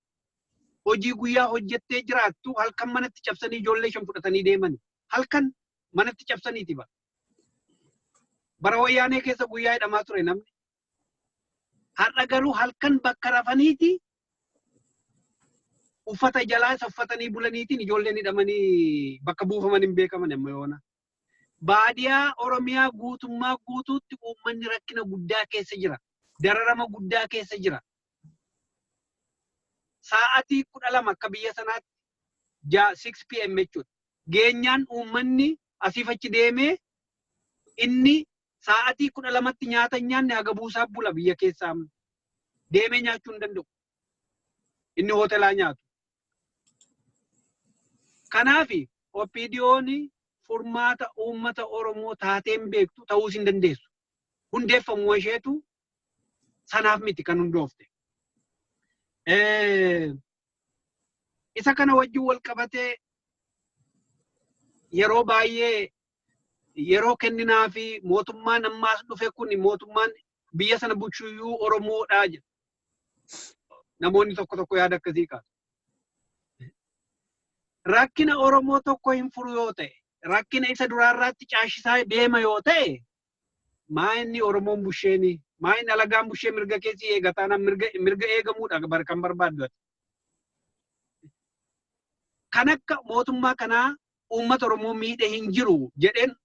hojii guyyaa hojjettee jiraattu halkan manatti cabsanii ijoollee 5 fudhatanii deeman. Halkan manatti cabsaniiti bara. Bara wayyaanee keessa guyyaa hidhamaa ture namni. Har'a garuu halkan bakka rafaniiti uffata jalaa isa uffatanii bulaniitiin ijoolleen hidhamanii bakka buufaman hin beekaman amma yoona. Baadiyaa Oromiyaa guutummaa guutuutti uummanni rakkina guddaa keessa jira. Dararama guddaa keessa jira. Sa'aatii 12 akka biyya sanaatti 6 p.m. jechuudha. Geenyaan uummanni asiif achi deemee inni sa'aatii 12tti nyaata hin nyaanne haga buusaa bula biyya keessaa amma. Deemee nyaachuu hin danda'u. Inni hoteelaa nyaatu. Kanaaf OPDO'n furmaata uummata Oromoo taateen beektu, ta'uus hin dandeessu. Hundeeffamuu isheetu sanaaf miti kan hundoofte. Isa kana wajjin wal qabatee yeroo baay'ee yeroo kenninaa fi mootummaan ammaas dhufe kun mootummaan biyya sana bulchuyyuu Oromoodha jedha. Namoonni tokko tokko yaada akkasii kaasu. Rakkina Oromoo tokko hin furu yoo ta'e, rakkina isa duraarraatti caashisaa deema yoo ta'e, maa inni Oromoon busheeni, maa inni alagaan bushee mirga keessi eega taanaan mirga eegamuudha kan barbaaddu ati. Kan akka mootummaa kanaa uummata Oromoo miidhe hin jiru jedheen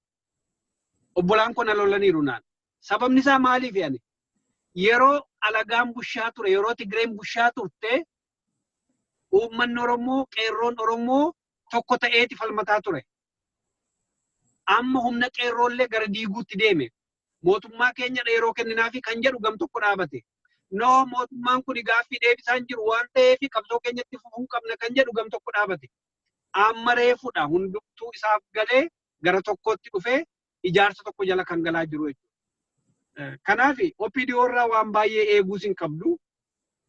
obbolaan koo na lolaniiru naan. Sababni isaa maaliif ani? Yeroo alagaan bushaa ture, yeroo Tigreen bushaa turte, uummanni Oromoo, qeerroon Oromoo tokko ta'eeti falmataa ture. Amma humna qeerroollee gara diiguutti deeme. Mootummaa keenya yeroo kenninaafi kan jedhu gam tokko dhaabate. No, mootummaan kun gaaffii deebisaan jiru waan ta'eef qabsoo keenyatti fufuu qabna kan jedhu gam tokko dhaabate. Amma reefudha hundumtuu isaaf galee gara tokkotti dhufee ijaarsa tokko jala kan galaa jiru jechuudha. Kanaaf OPDO irraa waan baay'ee eeguus hin qabdu.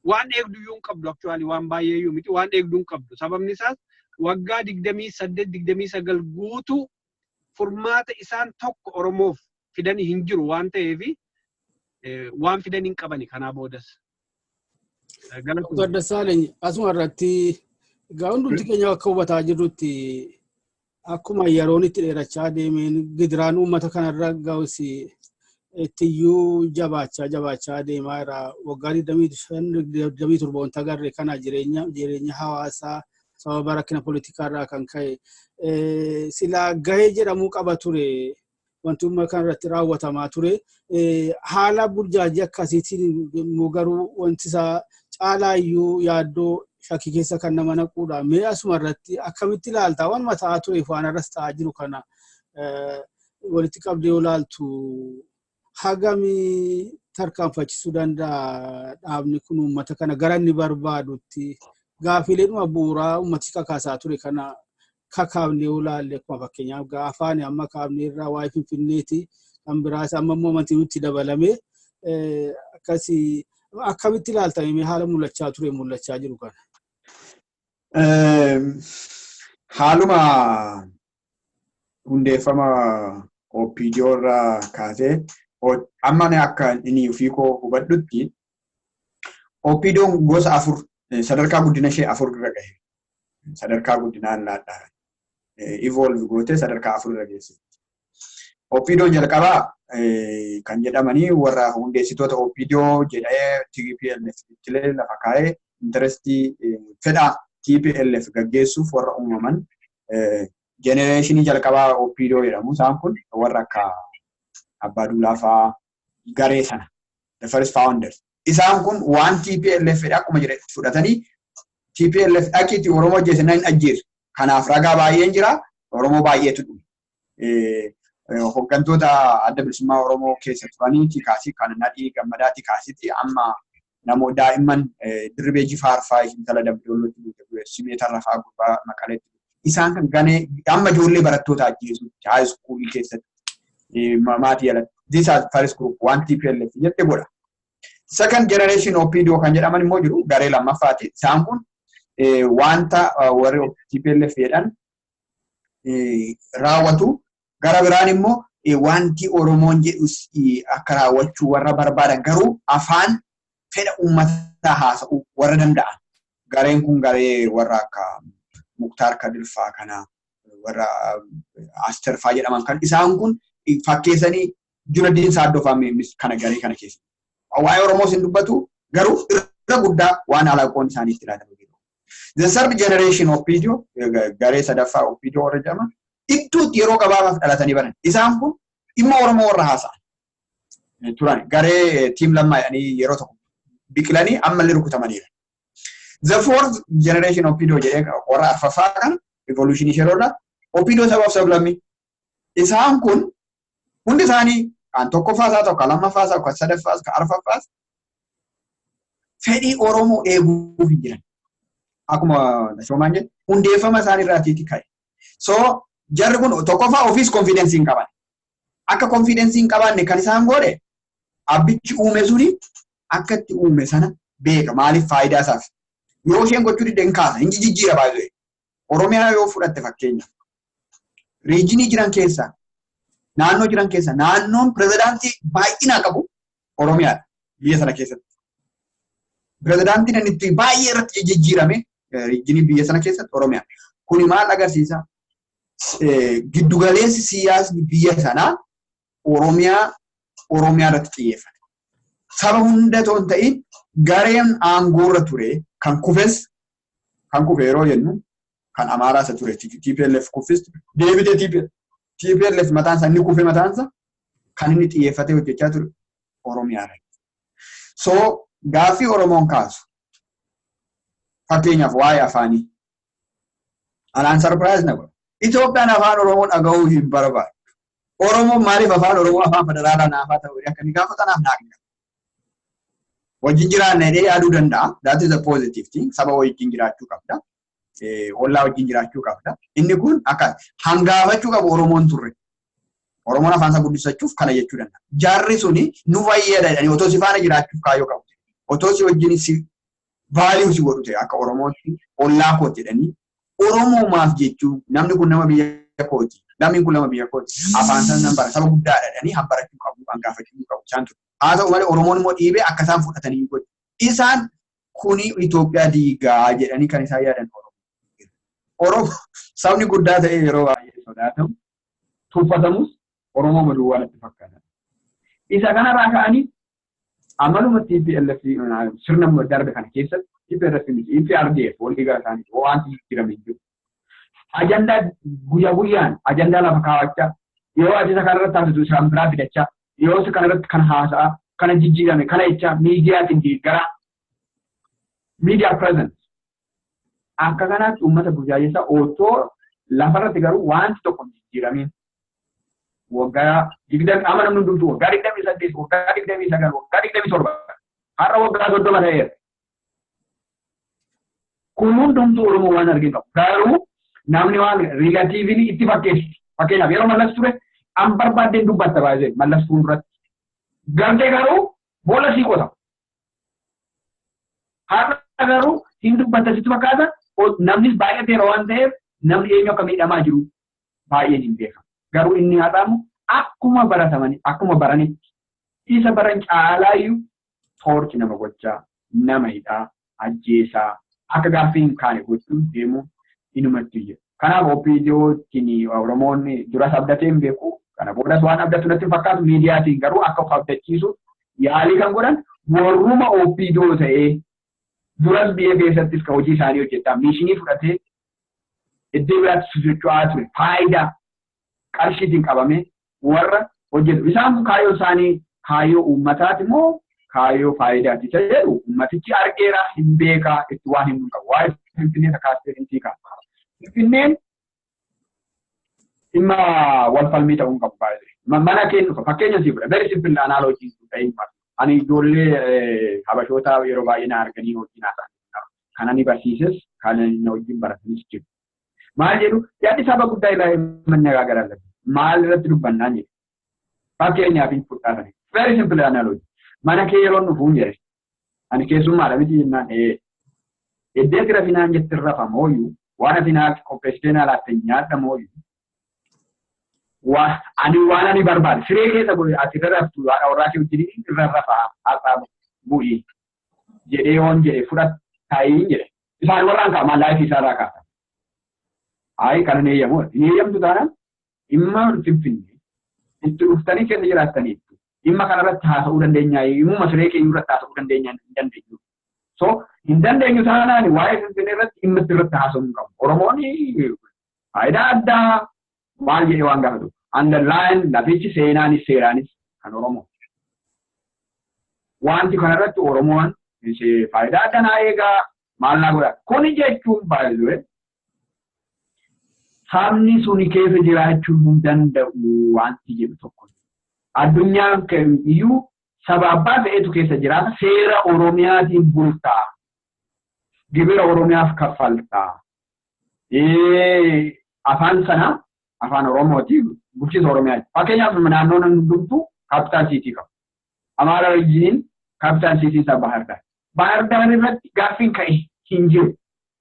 Waan eegdu iyyuu hin qabdu, actually waan baay'ee iyyuu miti, waan eegduu hin qabdu. Sababni isaas waggaa 28, 29 guutuu furmaata isaan tokko Oromoof fidanii hin jiru waan ta'eef waan fidan hin qabani kanaa boodas. Dr. Dassaaleny, asuma irratti egaa hundumti keenya akka hubataa jirrutti, akkuma yeroon itti dheerachaa deemeen gidiraan uummata kanarra ga'us ittiyyuu jabaachaa jabaachaa deemaa jira. Waggaa 25, 27 wanta agarre kana jireenya hawaasaa sababa rakkina poolitikaa irraa kan ka'e silaa gahee jedhamuu qaba ture, wanti uummata kanarratti raawwatamaa ture. Haala burjaajii akkasiitiin immoo garuu wanti isaa caalaa iyyuu yaaddoo shakkii keessa kan nama naquudha. Mee asuma irratti akkamitti ilaalta? Waan ta'aa tureef waan irras ta'aa jiru kana walitti qabdee yoo ilaaltu, hagamii tarkaanfachisuu danda'a dhaabni kun uummata kana gara inni barbaadutti? Gaafiileedhuma bu'uuraa uummati kakaasaa ture kana kakaafnee yoo ilaalle, akkuma fakkeenyaaf afaan amma kaafnee irraa, waa'ee Finfinneeti, kan biraas amma immoo amantii nutti dabalame akkasii, akkamitti ilaaltame haala mul'achaa ture, mul'achaa jiru kana? Haaluma hundeeffama OPDO irraa kaasee amma akka inni ofii koo hubadhutti, OPDOn gosa afur, sadarkaa guddina ishee afur irra gahe. Sadarkaa guddinaa laadhaa. Evolve gootee sadarkaa afur irra geessifti. OPDOn jalqabaa kan jedhamanii warra hundeessitoota OPDO jedhee TPLF illee lafa kaa'ee interestii fedhaa TPLF gaggeessuuf warra uumaman generationii jalqabaa OPDO jedhamu. Isaan kun warra akka Abbaa Duulaa fa'aa, garee sana, the first founders. Isaan kun waan TPLF fedha akkuma jedhe fudhatanii TPLF dhaqiitti Oromoo ajjeese hin ajjeesu. Kanaaf ragaa baay'een jira. Oromoo baay'eetu dhume. Hooggantoota Adda Bilisummaa Oromoo keessa turanii kaasii kan Nadhii Gammadaati kaasitti amma namoota daa'imman Dirribee Jifaar fa'aa, intala Dambidollootti, Simee Tarrafaa gurbaa Maqaleetti. Isaan kan ganee amma ijoollee barattoota ajjeesutti high schoolii keessatti maatii jalatti. These are first group, waan TPLF jette godha. Second generation OPDO kan jedhaman immoo jiru, garee lammaffaati. Isaan kun wanta warri TPLF jedhan raawwatu. Gara biraan immoo wanti Oromoon jedhus akka raawwachuu warra barbaadan, garuu afaan fedha uummataa haasa'uu warra danda'an. Gareen kun garee warra akka Muktaar Kadirfaa kana, warra Asterfaa jedhaman kan isaan kun fakkeessanii Junadiin Saaddoo fa'aa kana garee kana keessa. Waa'ee Oromoos hin dubbatu, garuu irra guddaa waan alaaqoon isaanii itti laatamu jiru. The third generation OPDO, garee sadaffaa OPDO warra jedhaman, iddootti yeroo gabaabaaf dhalatanii baran. Isaan kun dhimma Oromoo warra haasa'an turan. Garee team Lammaa jedhanii yeroo tokko biqilanii ammallee rukutamaniiru. The fourth generation OPDO jedhee warra arfaffaa kana, evolution yeroodha. OPDO sabaaf sablammii. Isaan kun hundi isaanii kan tokkoffaa isaa tokko, kan lammaffaa isaa, kan sadaffaas, kan arfaffaas fedhii Oromoo eeguuf hin jiran. Akkuma Shoomaan jedhe, hundeeffama isaanii irraatiiti ka'e. So jarri kun tokkoffaa ofiis confidencii hin qaban. Akka confidencii hin qabaanne kan isaan godhe abbichi uume suni akka itti uume sana beeka, maaliif faayidaa isaaf. Yoo isheen gochuu didde hin kaasa, hin jijjiira baay'ee. Oromiyaa yoo fudhatte fakkeenya, regionii jiran keessaa, naannoo jiran keessaa naannoon pirezidaantii baay'inaa qabu Oromiyaadha biyya sana keessatti. Pirezidaantiin inni itti baay'ee irratti jijjiirame regionii biyya sana keessatti Oromiyaa. Kuni maal agarsiisa? Giddugaleessi siyaasni biyya sanaa Oromiyaa irratti xiyyeeffate. Saba hunda otoo hin ta'in gareen aangoorra ture kan kufes, kan kufe yeroo jennu kan Amaaraa isa ture TPLF kuffis deebitee TPLF mataan isaa inni kufe mataan isaa kan inni xiyyeeffatee hojjechaa ture Oromiyaa irratti. So gaaffii Oromoon kaasu, fakkeenyaaf waa'ee afaanii, anaan surprise na godha. Itoophiyaan afaan Oromoo dhaga'uu hin barbaadu. Oromoon maaliif afaan Oromoo afaan federaalaa naafaa ta'uu akka inni gaafatanaaf naa kenna. Wajjin jiraanna jedhee yaaduu danda'a. That is a positive thing. Saba wajjin jiraachuu qabda. Ollaa wajjin jiraachuu qabda. Inni kun akka hangaafachuu qabu Oromoon turre. Oromoon afaan isaa guddisachuuf kana jechuu danda'a. Jarri suni nu fayyada jedhanii otoo si faana jiraachuuf kaayyoo qabu. Otoo si wajjin si value si godhu ta'e, akka Oromootti ollaa kooti jedhanii Oromoomaaf jechuu, namni kun nama biyya kooti. Namni kun nama biyya kooti. Afaan sana nan bara, saba guddaadha jedhanii hanbarachuu qabu, hangaafachuu qabu isaan ture. Haa ta'u malee Oromoon immoo dhiibee akka isaan fudhatanii godhu. Isaan Kuni Itoophiyaa diigaa jedhanii kan isaan yaadan Oromoo. Oromoo sabni guddaa ta'e yeroo baay'ee sodaatamu, tuffatamus Oromoo maduwwaa natti fakkaata. Isa kanarraa ka'anii amaluma TPLF sirna darbe kana keessatti, TPLF miti, EPRDF walii gara isaanii wanti jijjiirame hin jiru. Ajandaa guyyaa guyyaan ajandaa lafa kaawwachaa, yoo ati isa kanarratti taasisu isaan biraa fidachaa, yoo isa kanarratti kan haasa'aa, kana jijjiirame kana jechaa, miidiyaatiin deeggaraa, miidiyaa presence akka kanaatti uummata burjaajessaa, otoo lafarratti garuu wanti tokko hin jijjiiramiin waggaa 20 amma namni hundumtuu waggaa 28, waggaa 29, waggaa 27, har'a waggaa 30 ta'eera. Kun hundumtuu Oromoo waan arginu qabu. Garuu namni waan relatively itti fakkeessu. Fakkeenyaaf, yeroo Mallas ture an barbaaddeen dubbatta baay'ee Mallas fuulduratti. Gartee garuu boolla sii qota. Har'a garuu hin dubbatta sitti fakkaata, namnis baay'ateera waan ta'eef namni eenyu akka miidhamaa jiru baay'een hin beekamu. Garuu inni haadhamu akkuma baratamani, akkuma baranitti isa baran caalaayyuu toorchi nama gochaa, nama hidhaa, ajjeesaa, akka gaaffii hin kaane gochuun deemuun inumatti jira. Kanaaf OPDOtiin Oromoonni duras abdatee hin beeku. Kana boodas waan abdatu natti hin fakkaatu. Miidiyaatiin garuu akka of abdachiisu yaalii kan godhan warruma OPDO ta'ee duras biyya keessattis kan hojii isaanii hojjetaa mission fudhatee iddoo biraatti socho'aa ture, faayidaa qarshiitiin qabamee warra hojjetu. Isaan kun kaayyoo isaanii kaayyoo uummataati moo kaayyoo faayidaati isa jedhu uummatichi argeera, hin beekaa, itti waan hin qabu. Waa'ee Finfinnee kakaastee hin kaasa. Finfinneen dhimma wal falmii ta'uu hin qabu baay'ee. Mana kee dhufa, fakkeenya sii fudha. Very simple analogy ta'ee. Ani ijoollee habashoota yeroo baay'ee na arganii wajjin haasa'an. Kan ani barsiises, kan na wajjin baratanis jiru. Maal jedhu? Yaaddi saba guddaa irraa መነጋገር አለብን. Maal irratti dubbannaan jedhu. Fakkeenyaaf hin fudhatani. Very simple analogy. Mana kee yeroo dhufuun jedhe. Ani keessummaadha miti jennaan, ee. Iddee rafinaan jetti rafa mooyyuu, waan ati naa qopheessitee naa laatte nyaadha mooyyuu. Ani waan ani barbaade siree keessa godhe ati irra raftu, haadha warraa kee wajjin irra rafaa haadha bu'ii jedhee yoon jedhe fudhattaayi jedhe. Isaan warraan kaamaa life isaarraa kaasa. Ayi, kana hin eeyyamu. Hin eeyyamtu taanaan dhimma Finfinnee itti dhuftanii keessa jiraattaniittu. Dhimma kanarratti haasa'uu dandeenya. Dhimma siree keenya irratti haasa'uu dandeenya, hin dandeenyu. So hin dandeenyu taanaan waa'ee Finfinnee irratti dhimma irratti haasa'uu hin qabu. Oromoon faayidaa addaa maal jedhee waan gaafatu. Underline lafichi seenaanis seeraanis kan Oromoo. Wanti kanarratti Oromoon faayidaa adda naa eegaa maal naa godha. Kuni jechuun baay'ee sabni suni keessa jiraachuu hin danda'u wanti jedhu tokko. Addunyaan iyyuu saba abbaa fe'etu keessa jiraata, seera Oromiyaatiin bultaa. Gibira Oromiyaaf kaffaltaa. Afaan sana afaan Oromooti, bulchiinsa Oromiyaati. Fakkeenyaaf, naannoon hundumtuu capital city qabu. Amaara regioniin capital city isaa Bahar Daar. Bahar Daar irratti gaaffiin ka'e hin jiru.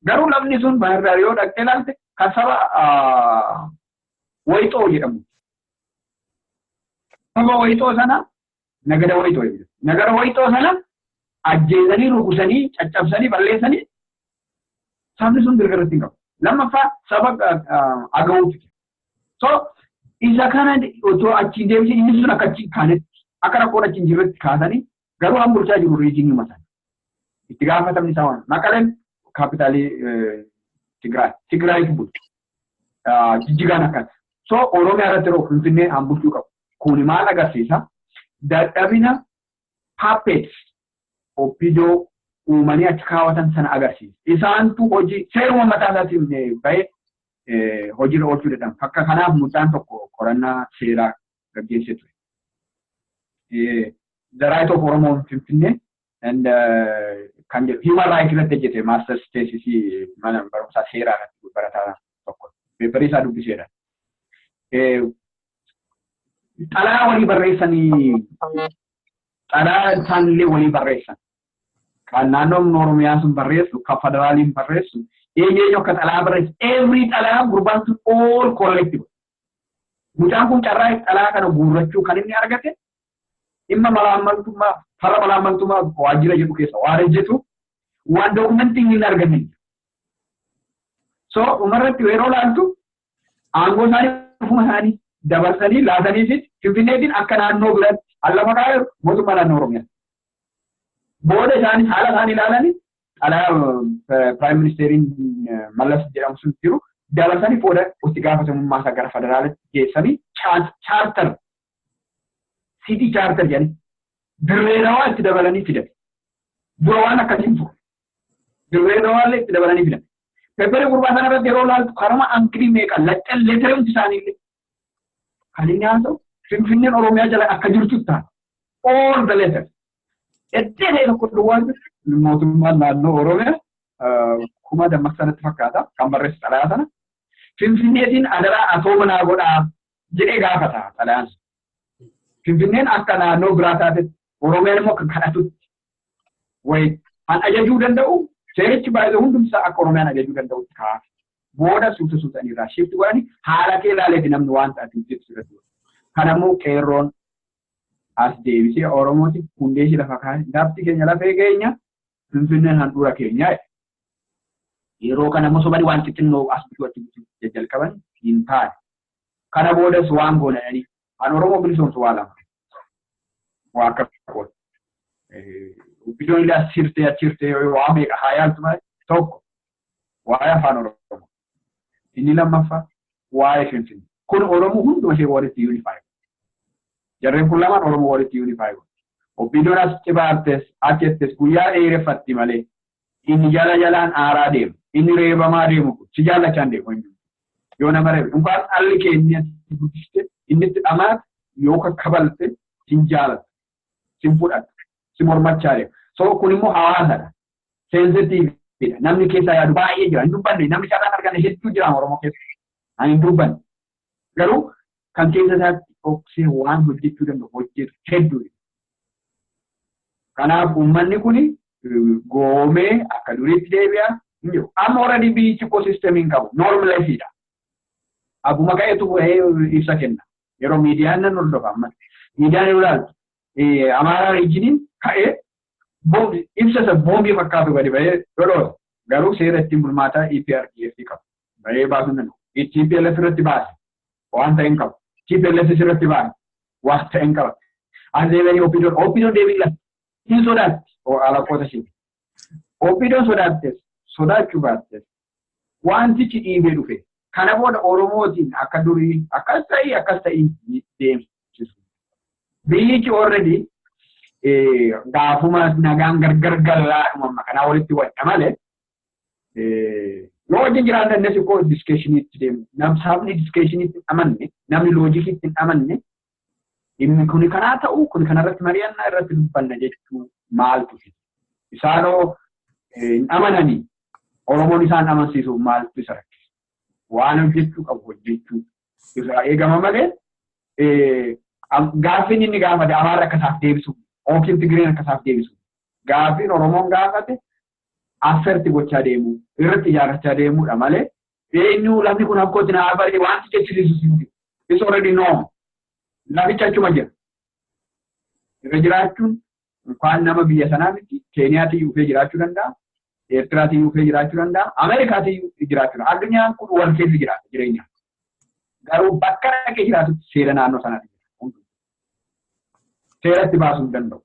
Garuu lafni sun Bahar Daar yoo dhaqxee ilaalte kan saba Wayixoo jedhamu. Saba Wayixoo sana, nagada Wayixoo jedhamu. Nagada Wayixoo sana ajjeesanii, rukusanii, caccabsanii, balleessanii, sabni sun mirga irratti hin qabu. Lammaffaa, saba Agawuutu jira. So isa kana otoo achiin deebisee inni sun akka achiin kaanetti, akka rakkoon achiin jirretti kaasanii, garuu han bulchaa jiru regionii sana. Itti gaafatamni isaa waan Maqaleen capitalii Tigraay. Tigraayitu bulchu. Jijjigaan akkas. So Oromiyaa irratti yeroo Finfinnee han bulchuu qabu. Kuni maal agarsiisa? Dadhabina puppets OPDO uumanii achi kaawwatan sana agarsiisa. Isaantu hojii seeruma mataa isaatiin bahee hojiirra oolchuu danda'an. Fakka kanaaf mucaan tokko qorannaa seeraa gaggeessee ture. The Right of Oromo Finfinnee and kan jedhu human right irratti hojjete, masters thesis mana barumsaa seeraa irratti barataa tokko. Paperii isaa dubbiseera. Xalaa walii barreessanii, xalaa isaanillee walii barreessan. Kan naannoon Oromiyaa sun barreessu, kan federaaliin barreessu, eenyu eenyu akka xalaa barreessu, every xalaa gurbaan sun all collective. Mucaan kun carraa xalaa kana guurrachuu kan inni argate dhimma malaammaltummaa, farra malaammaltummaa waajjira jedhu keessa waan hojjetu. Waan dookumentii hin arganne. So dhumarratti yeroo laaltu aangoo isaanii ofuma isaanii dabarsanii laatanii fi Finfinneetiin akka naannoo biratti allafa kaa'eeru mootummaa naannoo Oromiyaa. Booda isaanis haala isaanii ilaalanii xalayaa Prime Ministeriin Mallas jedhamu sun jiru dabarsanii booda itti gaafatamummaa isaa gara federaalaatti geessanii charter, city charter jedhanii Dirree Dawaa itti dabalanii fidan. Dura waan akkasiin ture. Dirree Dawaallee itti dabalanii fidan. Paperii gurbaa sana irratti yeroo ilaaltu karama ankilii meeqa laccallee letterumti isaaniillee kan inni haasa'u Finfinneen Oromiyaa jala akka jirtu ta'a. All the letters. Eddee ta'e tokko duwwaa jiru mootummaan naannoo Oromiyaa kuma dammaqsanatti fakkaata kan barreessu xalayaa sana. Finfinneetiin adaraa atooma naa godhaa jedhee gaafata xalayaan sun. Finfinneen akka naannoo biraa taatetti, Oromiyaan immoo akka kadhatutti wayi kan ajajuu danda'u seerichi baay'ee hundumsaa akka Oromiyaan ajajuu danda'utti kaa'ame. Booda suuta suutaan irraa shift godhanii haala kee ilaaleeti namni waan ta'eef hojjetu sirriitti. Kanammoo qeerroon as deebisee Oromooti hundee ishee lafa kaa'e, lafti keenya lafee keenya, Finfinneen handhuura keenya. Yeroo kana immoo sobanii waan xixinnoo as bituu achi bituu jajjalqaban hin taane. Kana boodas waan goonanii kan Oromoo bilisoomsu waa lama. Waa akka qoota. Biddoon illee as hirtee achi hirtee waa meeqa haa yaaltu malee, tokko waa'ee afaan Oromoo. Inni lammaffaa waa'ee Finfinnee. Kun Oromoo hunduma ishee walitti unify. Jarreen kun lamaan Oromoo walitti unify. Obbiidoon as cibaartes achettes guyyaa dheereffatti malee inni jala jalaan aaraa deemu, inni reebamaa deemu kun si jaallachaa hin deemu. Yoo nama reebe dhugaan dhalli keenya guddiste inni itti dhamaate yoo kakkabalte sin jaalatu, sin fudhatu, si mormachaa deema. So kun immoo hawaasadha. Sensitiividha. Namni keessaa yaadu baay'ee jira. Hin dubbanne, namni carraan arganne hedduu jira Oromoo keessa. Ani hin dubbanne. Garuu kan keessa isaatti dhoksee waan hojjechuu danda'u hojjetu hedduudha. Kanaaf uummanni kun goomee akka duriitti deebi'a hin jiru. Amma already biyyichi ecosystem hin qabu. Normlessiidha. Abbuma ka'eetu bu'ee ibsa kenna. Yeroo miidiyaan nan hordofa amma. Miidiyaan yoo ilaaltu Amaaraa regioniin ka'ee ibsa isa boombii fakkaatu gadi ba'ee dhodhoosa. Garuu seera ittiin bulmaataa EPRDF qabu. Ba'ee baasuu hin danda'u. TPLF irratti baase waan ta'e hin qabu. TPLF irratti baase waan ta'e hin qabu. As deebi'anii OPDOn OPDOn deebii latti hin sodaatti alakkoota ishee. OPDOn sodaattes sodaachuu baattes wantichi dhiibee dhufe. Kana booda Oromootiin akka durii akkas ta'ii akkas ta'ii deemsisu. Biyyichi already gaafuma nagaan gargar gallaadhuma kanaa walitti wadha malee yoo wajjin jiraanne innis ikkoo discussioniitti deemu. Namni discussioniitti hin amanne, namni logiciitti hin amanne, dhimmi kuni kanaa ta'u kun kanarratti mari'annaa irratti dubbanna jechuu maaltu fida? Isaanoo hin amananii Oromoon isaan amansiisuuf maaltu isa rakkisa? Waan hojjechuu qabu hojjechuu irraa eegama malee gaaffiin inni gaafate Amaarri akka isaaf deebisu yookiin Tigireen akka isaaf deebisu, gaaffiin Oromoon gaafate assert gochaa deemuu irratti ijaarrachaa deemuudha malee eenyu lafni kun akkootti naa baree wanti jechisiisu hin jiru. It's already known. Laficha achuma jira. Irra jiraachuun waan nama biyya sanaa miti. Keeniyaatti dhufee jiraachuu danda'a. Eertiraatti dhufee jiraachuu danda'a. Ameerikaatti jiraachuu danda'a. Addunyaan kun wal keessa jiraata jireenya. Garuu bakka dhaqee jiraatutti seera naannoo sanaatti jira. Seeratti baasuu hin danda'u.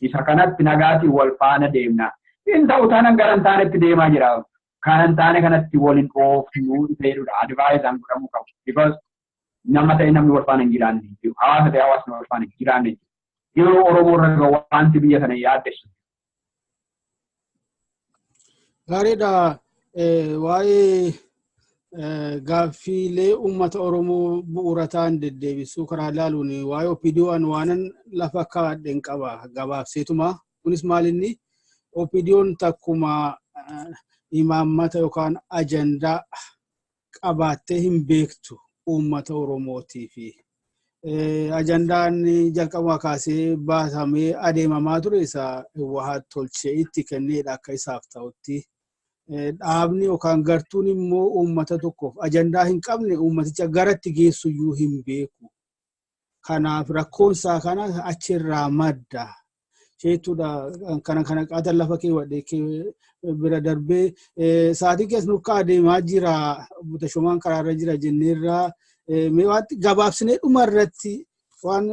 Isa kanatti nagaatiin wal faana deemna. Hin ta'u taanaan gara hin taanetti deemaa jira. Kan hin taane kanatti waliin oofnuu isa jedhudha. Advice an godhamuu qabu. Because nama ta'e namni wal faana hin jiraanne hin jiru. Hawaasa ta'e hawaasni wal faana hin jiraanne hin jiru. Yeroo Oromoo irra gahu wanti biyya sana yaaddessu. Gaariidha. Waa'ee gaaffiilee uummata Oromoo bu'uura ta'an deddeebisuu karaa ilaaluun waa'ee OPDO'n waanan lafa kaa'adheen qaba gabaabseetuma. Kunis maal inni OPDO'n takkuma imaammata yookaan ajandaa qabaattee hin beektu uummata Oromootiifi. Ajandaan jalqabumaa kaasee baasamee adeemamaa ture isa Hawwaat tolchee itti kenneedha akka isaaf ta'utti. Dhaabni yookaan gartuun immoo uummata tokkoof ajandaa hin qabne uummaticha garatti geessuyyuu hin beeku. Kanaaf rakkoonsaa kana achirraa madda. Isheetudha kana kana qaatan lafa keewwadhe bira darbee sa'aatii keessa nurkaa adeemaa jira, Butashomaan karaarra jira jenneerraa mee waan gabaabsinee dhuma irratti waan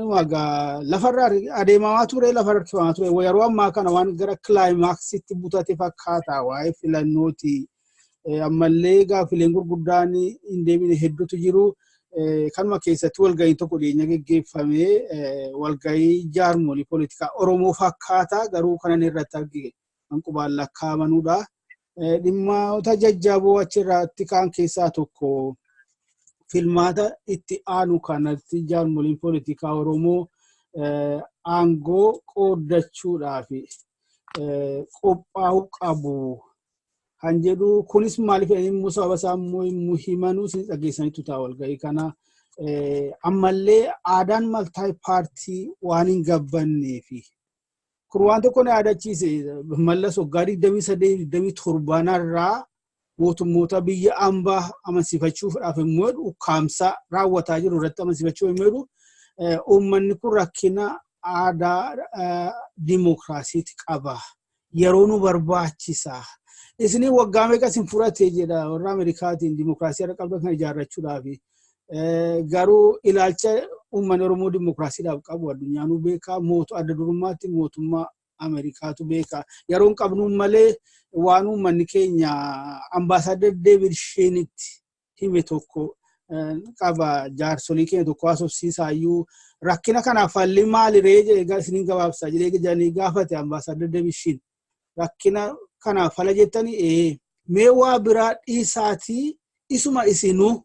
lafarra adeemamaa ture, lafarra harkifamaa ture, yeroo ammaa kana waan gara climaxitti butate fakkaata waa'ee filannooti. Ammallee gaaffileen gurguddaan hin deebine hedduutu jiru. Kanuma keessatti walga'iin tokko dhiyeenya geggeeffamee, walga'ii jaarmolii poolitikaa Oromoo fakkaata, garuu kanan irratti argine kan qubaan lakkaa'amanudha. Dhimmoota jajjaboo achirratti kaan keessaa tokko filmaata itti aanu kanatti jaarmoliin poolitikaa Oromoo aangoo qooddachuudhaaf qophaa'uu qabu kan jedhu. Kunis maaliif immoo sababa isaa immoo himanuu isin dhageessanitu ta'a. Walga'ii kana ammallee aadaan multi party waan hin gabbanneefi. Kun waan tokko na yaadachiise. Mallas waggaa 28, 27narraa mootummoota biyya ambaa amansiifachuudhaaf immoo ukkaamsa raawwataa jiru irratti amansiifachuu immoo jedhu, uummanni kun rakkina aadaa dimookiraasiiti qaba. Yeroo nu barbaachisa. Isinii waggaa meeqa isin fudhate jedha warra Ameerikaatiin dimookiraasii har'a qabdan kan ijaarrachuudhaaf. Garuu ilaalcha uummanni Oromoo dimookiraasiidhaaf qabu addunyaanuu beekaa, mootu adda durummaatti mootummaa Ameerikaatu beeka. Yeroo hin qabnuun malee waan uummanni keenya ambaasaadar Deevid Sheenitti hime tokko qaba. Jaarsolii keenya tokko haasofsiisaayyuu, rakkina kanaaf falli maali ree jedhee isiniin gabaabsaa jedhee jedhanii gaafate ambaasaadar Deevid Sheen. Rakkina kanaaf fala jettanii, ee, mee waa biraa dhiisaatii isuma isinuu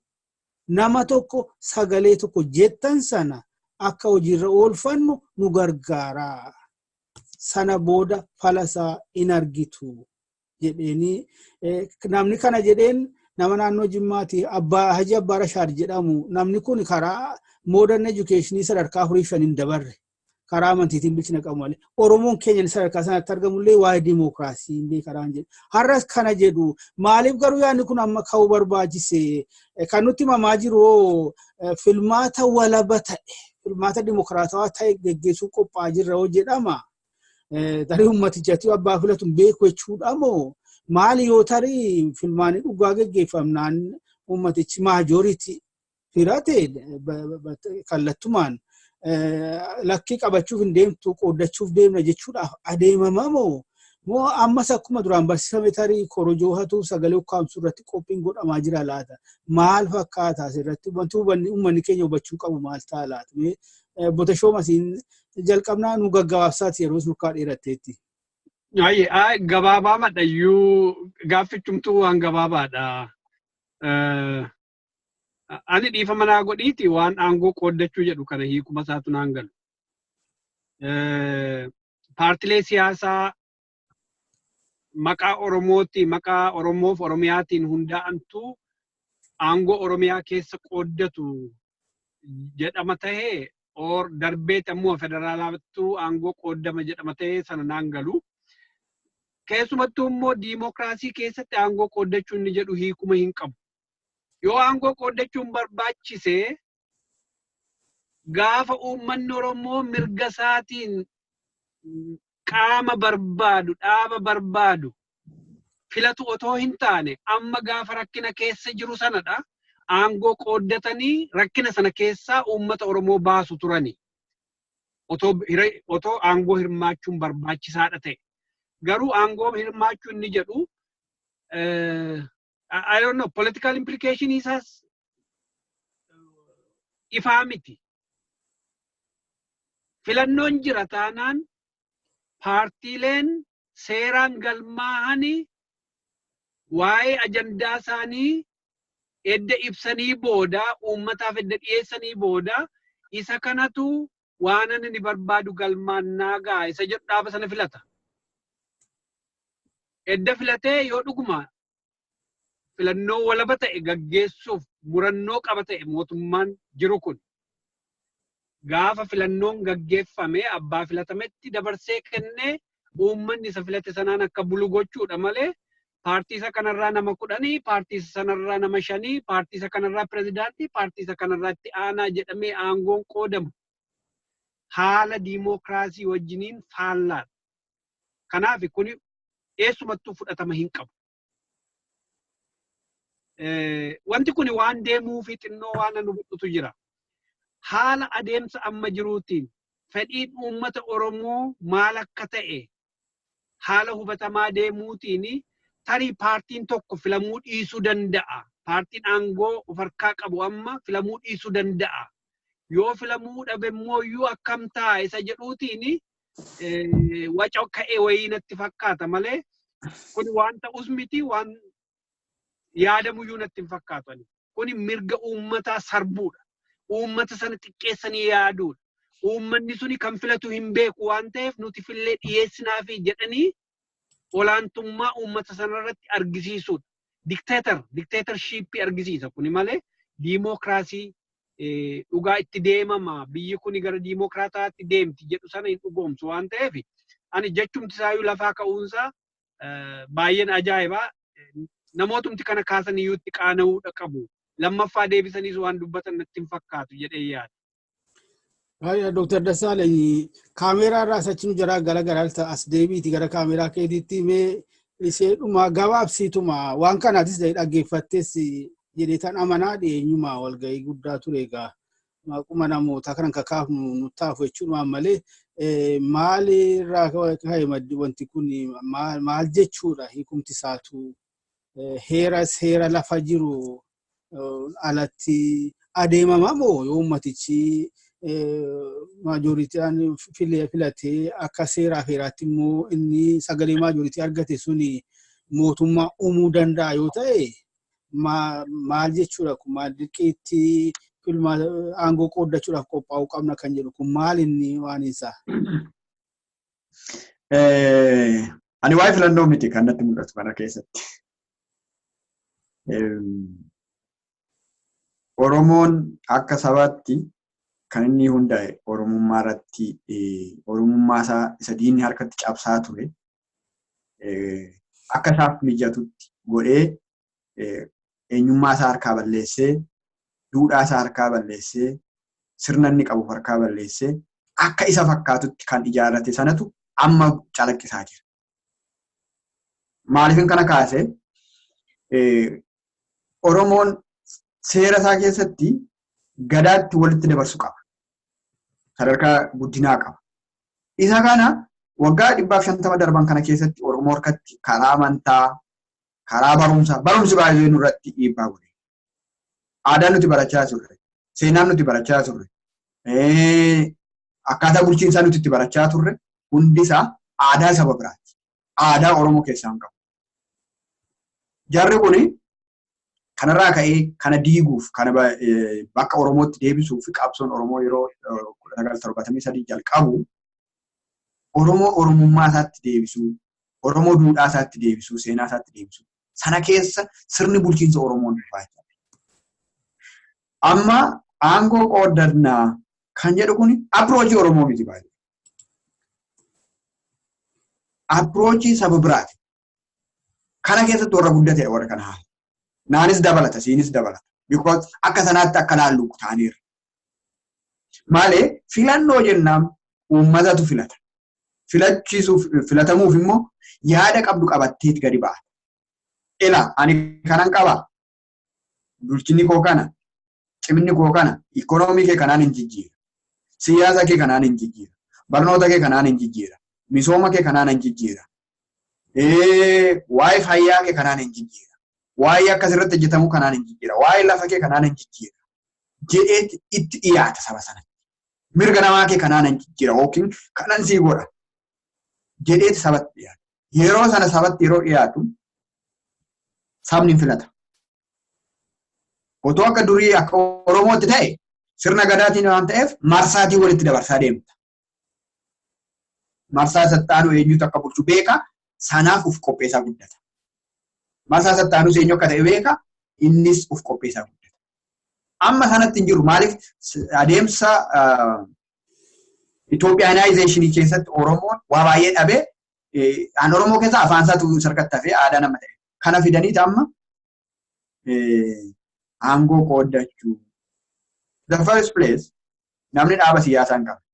nama tokko sagalee tokko jettan sana akka hojiirra oolfannu nu gargaara. Sana booda falasaa in argitu jedheenii. Namni kana jedheen nama naannoo Jimmaati, Abbaa Hajii Abbaa Rashaad jedhamu. Namni kun karaa modern education sadarkaa afurii shan hin dabarre, karaa amantiitiin bilchina qabu malee Oromoon keenya sadarkaa sanatti argamullee waa'ee dimookiraasii hin beekaraan jedhu. Har'as kana jedhu. Maaliif garuu yaadni kun amma ka'uu barbaachise? Kan nutti himamaa jiru filmaata walaba ta'e, filmaata dimookiraatawaa ta'e geggeessuu qophaa'aa jirra yoo jedhama. Tarii uummatichatti abbaa filatu beeku jechuudha moo maali? Yoo tarii filmaanni dhugaa geggeeffamnaan uummatichi majority filate, kallattumaan lakkii qabachuuf hin deemtu, qooddachuuf deemna jechuudhaaf adeemama moo ammas akkuma duraan barsiifame tarii korojoo hatu sagalee ukkaamsuu irratti qophiin godhamaa jira laata? Maal fakkaata asirratti? Wanti uummanni keenya hubachuu qabu maal ta'a laata? Botashoom, asiin jalqabnaa, nu gaggabaabsaati, yeroo nurkaa dheeratteetti. Gabaabaa madhayyuu, gaaffichumtuu waan gabaabaadha. Ani dhiifama naa godhiiti, waan aangoo qooddachuu jedhu kana hiikuma isaatu naan galu. Paartilee siyaasaa maqaa Oromooti, maqaa Oromoof Oromiyaatiin hundaa'antu aangoo Oromiyaa keessa qooddatu jedhama tahee or darbeet ammoo federaalaattuu aangoo qooddama jedhama tahee sana naan galu. Keessumattuu immoo diimokiraasii keessatti aangoo qooddachuu inni jedhu hiikuma hin qabu. Yoo aangoo qooddachuun barbaachise, gaafa uummanni Oromoo mirga isaatiin qaama barbaadu, dhaaba barbaadu filatu otoo hin taane, amma gaafa rakkina keessa jiru sanadha. Aangoo qooddatanii rakkina sana keessaa uummata Oromoo baasu turani. Otoo aangoo hirmaachuun barbaachisaadha ta'e. Garuu aangoo hirmaachuu inni jedhu, I don't know, political implication isaas ifaa miti. Filannoon jira taanaan paartiileen seeraan galmaa'anii waa'ee ajandaa isaanii edda ibsanii booda, uummataaf edda dhiyeessanii booda, isa kanatu waan ani barbaadu galmaan naa ga'a isa jedhu dhaaba sana filata. Edda filatee, yoo dhuguma filannoo walaba ta'e gaggeessuuf murannoo qaba ta'e mootummaan jiru kun, gaafa filannoon gaggeeffame abbaa filatametti dabarsee kennee uummanni isa filate sanaan akka bulu gochuudha malee, paartii isa kanarraa nama 10, paartii isa sanarraa nama 5, paartii isa kanarraa pirezidaantii, paartii isa kanarraa itti aanaa jedhamee aangoon qoodamu. Haala diimookiraasii wajjiniin faallaadha. Kanaaf kuni eessumattuu fudhatama hin qabu. Wanti kun waan deemuu fi xinnoo waan nu hubatutu jira. Haala adeemsa amma jiruutiin fedhiin uummata Oromoo maal akka ta'e haala hubatamaa deemuutiin tarii paartiin tokko filamuu dhiisuu danda'a. Paartiin aangoo of harkaa qabu amma filamuu dhiisuu danda'a. Yoo filamuu dhabe immoo iyyuu akkam ta'a isa jedhuutiin waca ka'e wayii natti fakkaata malee, kun waan ta'us miti, waan yaadamuyyuu natti hin fakkaatu. Kuni mirga uummataa sarbuudha. Uummata sana xiqqeessanii yaaduudha. Uummanni suni kan filatu hin beeku waan ta'eef, nuti fillee dhiyeessinaafi jedhanii olaantummaa uummata sanarratti argisiisuudha. Dictatorshipii argisiisa kuni malee diimookiraasii dhugaa itti deemama, biyyi kuni gara diimookiraataatti deemti jedhu sana hin dhugoomsu waan ta'eef, ani jechumti isaayyuu lafaa ka'uunsaa baay'een ajaa'ibaa. Namootumti kana kaasan iyyuu itti qaana'uudha qabu. Lammaffaa deebisaniis waan dubbatan natti hin fakkaatu jedhee yaada. Baay'ee, Dooktar Dassaalany, kaameeraa irraa achi nu jaraa gara gara as deebiiti, gara kaameeraa keetiitti mee isheedhuma gabaabsiituma waan kanaatis dhaggeeffattes jedhee tan amanaa. Dhiyeenyuma walgahii guddaa ture egaa, maquma namoota kanan kakaafnu nuttaafu jechuudha malee, maalirraa ka'e maddi wanti kun? Maal jechuudha hiikumti isaatu? Heera seera lafa jiru alatti adeemama moo, yoo ummatichi majoritydhaan filatee akka seeraaf heeraatti immoo inni sagalee majority argate suni mootummaa uumuu danda'a yoo ta'e, maal jechuudha kun? Maal dirqiitti aangoo qooddachuudhaaf qophaa'uu qabna kan jedhu kun maal inni waan isaa? Ani waa'ee filannoo miti kan natti mul'atu kana keessatti. Oromoon akka sabaatti kan inni hundaa'e Oromummaa irratti, Oromummaa isaa isa diinni harkatti cabsaa ture akka isaaf mijatutti godhee, eenyummaa isaa harkaa balleessee, duudhaa isaa harkaa balleessee, sirna inni qabu harkaa balleessee, akka isa fakkaatutti kan ijaarrate sanatu amma calaqqisaa jira. Maaliifin kana kaase? Oromoon seera isaa keessatti gadaatti walitti dabarsu qaba. Sadarkaa guddinaa qaba. Isa kana waggaa 150 darban kana keessatti Oromoo harkatti karaa amantaa, karaa barumsaa, barumsi baay'ee nurratti dhiibbaa godhe. Aadaan nuti barachaa turre, seenaan nuti barachaa turre, akkaataa bulchiinsaa nuti itti barachaa turre hundisaa aadaa saba biraati. Aadaa Oromoo keessaa hin qabu. Jarri kuni kanarraa ka'ee kana diiguuf, kana bakka Oromootti deebisuuf qabsoon Oromoo yeroo 1973 jalqabu Oromoo Oromummaa isaatti deebisuu, Oromoo duudhaa isaatti deebisuu, seenaa isaatti deebisuu. Sana keessa sirni bulchiinsa Oromoon dhufaa jira. Amma aangoo qooddannaa kan jedhu kun approachii Oromoo miti baay'ee. Approachii saba biraati. Kana keessatti warra guddate warra kana haala. Naanis dabalata, siinis dabalata. Because akka sanaatti akka laallu ta'aniiru. Malee filannoo jennaan uummatatu filata. Filachiisuuf, filatamuuf immoo yaada qabdu qabatteet gadi ba'a. Ila ani kanan qaba. Bulchinni koo kana. Ciminni koo kana. Ikoonoomii kee kanaan hin jijjiira. Siyaasa kee kanaan hin jijjiira. Barnoota kee kanaan hin jijjiira. Misooma kee kanaan hin jijjiira. Waa'ee fayyaa kee kanaan hin jijjiira. Waa'ee akkas irratti hojjetamu kanaan hin jijjiira. Waa'ee lafa kee kanaan hin jijjiira. Jedhee itti dhiyaata saba sanatti. Mirga namaa kee kanaan hin jijjiira yookiin kanan sii godha jedheeti sabatti dhiyaata. Yeroo sana sabatti yeroo dhiyaatu sabni hin filata. Otoo akka durii akka Oromootti ta'e, sirna gadaatiin waan ta'eef marsaatii walitti dabarsaa deemta. Marsaa sattaanuu eenyutu akka bulchu beeka, sanaaf uf qopheessaa guddata. Marsaa sattaanus eenyu akka ta'e beeka, innis uf qopheessaa guddata. Amma sanatti hin jiru. Maaliif? Adeemsa Ethiopianizationii keessatti Oromoon waa baay'ee dhabee, an Oromoo keessa afaan isaatu sarkatti hafee aadaa nama ta'e. Kana fidaniiti amma aangoo qooddachuu. The first place, namni dhaaba siyaasaa hin qabne.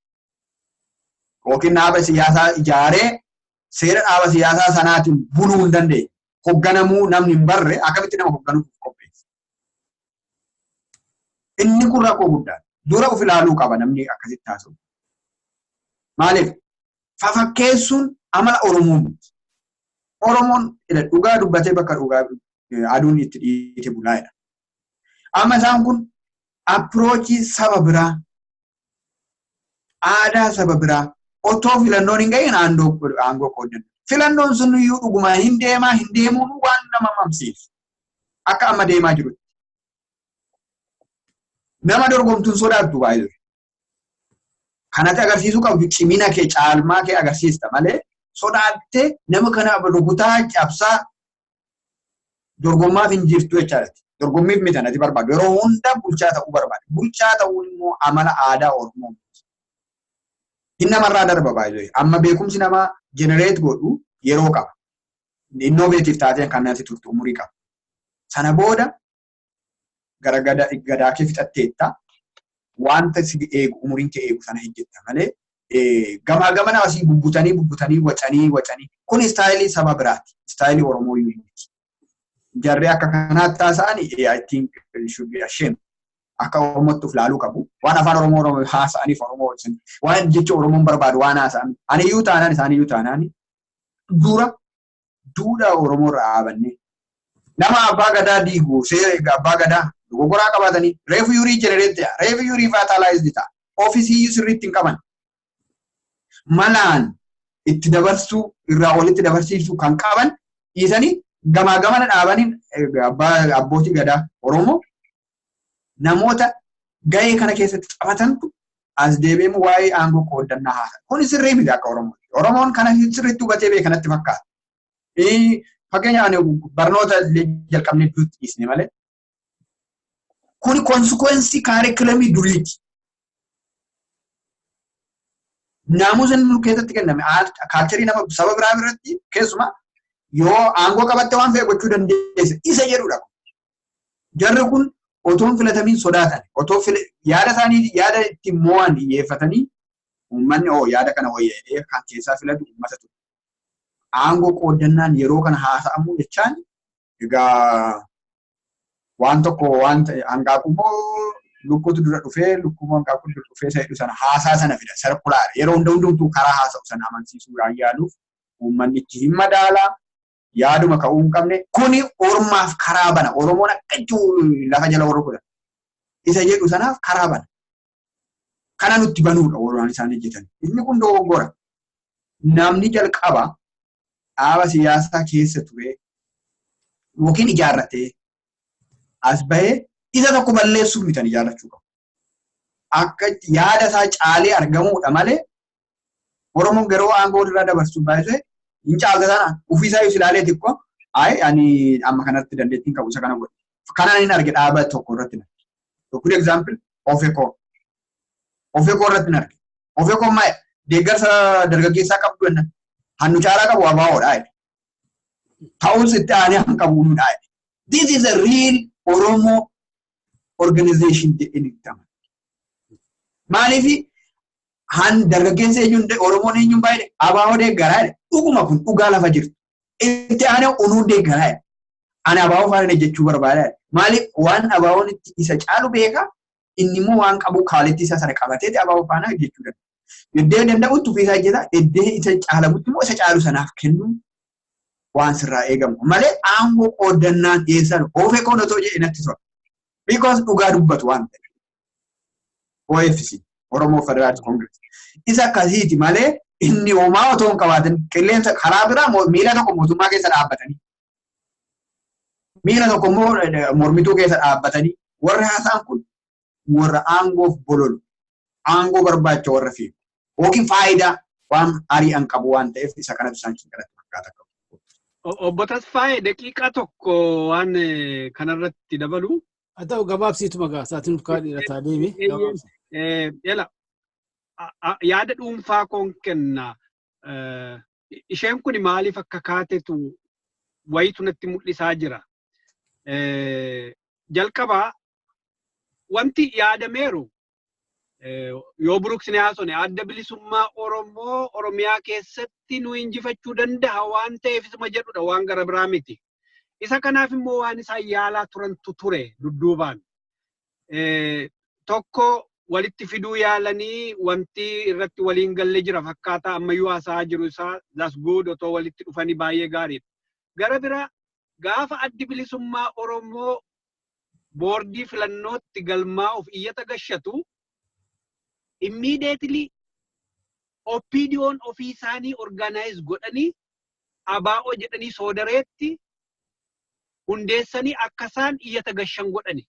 Yookiin dhaaba siyaasaa ijaaree seera dhaaba siyaasaa sanaatiin buluu hin dandeenye. Hogganamuu namni hin barre akkamitti nama hogganuuf qopheessa? Inni kun rakkoo guddaadha. Dura of ilaaluu qaba namni akkasitti haasa'u. Maaliif? Fafakkeessuun amala Oromoo miti. Oromoon dhugaa dubbatee bakka dhugaa aduun itti dhiite bulaa'edha. Amma isaan kun approach saba biraa, aadaa saba biraa otoo filannoon hin gahin aangoo qooddanna. Filannoon sun iyyuu dhugumaan hin deemaa hin deemuun waan nama mamsiisu. Akka amma deemaa jirutti. Nama dorgomtuun sodaattu baay'ee. Kanatti agarsiisuu qabdu cimina kee, caalmaa kee agarsiista malee sodaattee nama kana rukutaa cabsaa dorgommaaf hin jirtu jechaadha. Dorgommiif miti ati barbaadu. Yeroo hunda bulchaa ta'uu barbaada. Bulchaa ta'uun immoo amala aadaa Oromoo miti. Hin namarraa darba baay'ee. Amma beekumsi namaa generate godhu yeroo qaba. Innovative taateen kan natti turtu umurii qaba. Sana booda gara gadaa kee fixatteetta. Wanta si eegu, umuriin kee eegu sana hojjetta malee gamaa gamana asii bubbutanii bubbutanii wacanii wacanii kun style saba biraati. Style Oromoo iyyuu miti. Jarri akka kanaatti haasa'an, I think should be ashamed. Akka Oromootti of laaluu qabu. Waan afaan Oromoo haasa'aniif Oromoo wajjin waan jecha Oromoon barbaadu waan haasa'an. Ani iyyuu taanaan, isaan iyyuu taanaan, dura duudhaa Oromoo irraa dhaabannee nama abbaa gadaa diigu, seera abbaa gadaa dogoggoraa qabaatanii reefu yuurii generate ta'a, reefu yuurii fatalized ta'a. Ofiisiyyuu sirriitti hin qaban. Malaan itti dabarsuu irraa walitti dabarsiisuu kan qaban dhiisanii gamaa gamana dhaabanii abbootii gadaa Oromoo namoota gahee kana keessatti taphatantu as deebi'ee waa'ee aangoo qooddannaa haasa. Kun sirrii miti akka Oromoo. Oromoon kana sirriitti hubatee beekanatti fakkaata. Fakkeenya ani barnoota jalqabnee duutti dhiisne malee. Kuni consequence curriculum duriiti. Naamusa inni nu keessatti kenname culture nama saba biraa biratti keessumaa yoo aangoo qabatte waan fe'e gochuu dandeessa isa jedhudha. Jarri kun otoo hin filatamiin sodaatan, otoo yaada isaanii, yaada ittiin mo'an dhiyyeeffatanii, uummanni oo yaada kana wayya kan keessaa filatu uummata ture. Aangoo qooddannaan yeroo kana haasa'amuu jechaan egaa waan tokko waan ta'e hanqaaquu immoo lukkuutu dura dhufee, lukkuu hanqaaquu dura dhufee isa jedhu sana haasaa sana fida circular. Yeroo hunda hundumtuu karaa haasa'u sana amansiisuu yaaluuf uummanni itti hin madaalaa yaaduma ka'uu hin qabne. Kuni ormaaf karaa bana. Oromoon akka itti lafa jala warra godhan isa jedhu sanaaf karaa bana. Kana nutti banuudha warraan isaan hojjetan. Inni kun dogoggora. Namni jalqaba dhaaba siyaasaa keessa ture yookiin ijaarratee as bahee isa tokko balleessuuf mitan ijaarrachuu qabu. Akka yaada isaa caalee argamuudha malee Oromoon yeroo aangoo irraa dabarsu baay'ee hin caalta sana ofiisaa yoo ilaalee xiqqoo ayi ani amma kanatti dandeettiin qabu isa kana godhe. Kanaan hin arge dhaaba tokko irratti hin arge. Good example, Ofeko. Ofeko irratti hin arge. Ofeko maal deeggarsa dargaggeessaa qabdu jenna. Hannu caalaa qabu ABOdha jedhe. Ta'us itti aanee han qabu nudha jedhe. This is a real Oromo organization jedheen itti amana. Maaliif han dargaggeessa eenyuun Oromoon eenyuun baay'ee ABO deeggaraa jedhe. Dhuguma kun dhugaa lafa jirtu. Itti aanee unuun deeggaraa jedhe. Ani ABO faana jechuu barbaada jedhe. Maaliif? Waan ABOn itti isa caalu beeka, inni immoo waan qabu quality isaa sana qabateeti ABO faana jechuu danda'a. Iddoo danda'utti ofiisaa hojjeta, iddoo isa caalamutti immoo isa caalu sanaaf kennuun waan sirraa eegamu. Malee aangoo qooddannaan dhiyeessan Ofekoon otoo jedhe natti tola. Because dhugaa dubbatu waan ta'eef. OFC, Oromoo Federal Congress. Isa akkasiiti malee inni homaa otoo hin qabaatin qilleensa karaa biraa miila tokko mootummaa keessa dhaabbatanii, miila tokko immoo mormituu keessa dhaabbatanii warri haasa'an kun warra aangoof bololu, aangoo barbaacha warra fiigu yookiin faayidaa waan ari'an qabu waan ta'eef isa kanatu isaan kanatti fakkaata qabu. Obbo Tasfaayee, daqiiqaa tokko waan kanarratti dabalu. Haa ta'u, gabaabsiitu magaa sa'aatiin nuuf kaa dheerataa deeme. Yala yaada dhuunfaa koon kenna. Isheen kun maaliif akka kaatetu wayitu natti mul'isaa jira. Jalqabaa wanti yaadameeru Yoo buruqsine haasone adda bilisummaa Oromoo Oromiyaa keessatti nu injifachuu danda'a waan ta'eef isuma jedhudha, waan gara biraa miti. Isa kanaaf immoo waan isaan yaalaa turantu ture dudduubaan. Tokko walitti fiduu yaalanii wanti irratti waliin galle jira fakkaata, ammayyuu haasa'aa jiru isaa. That's good, otoo walitti dhufanii baay'ee gaariidha. Gara bira gaafa addi bilisummaa Oromoo boordii filannootti galmaa'uuf iyyata gashatu, immediately OPDO'n ofii isaanii organize godhanii ABO jedhanii soodareetti hundeessanii akka isaan iyyata gashan godhani.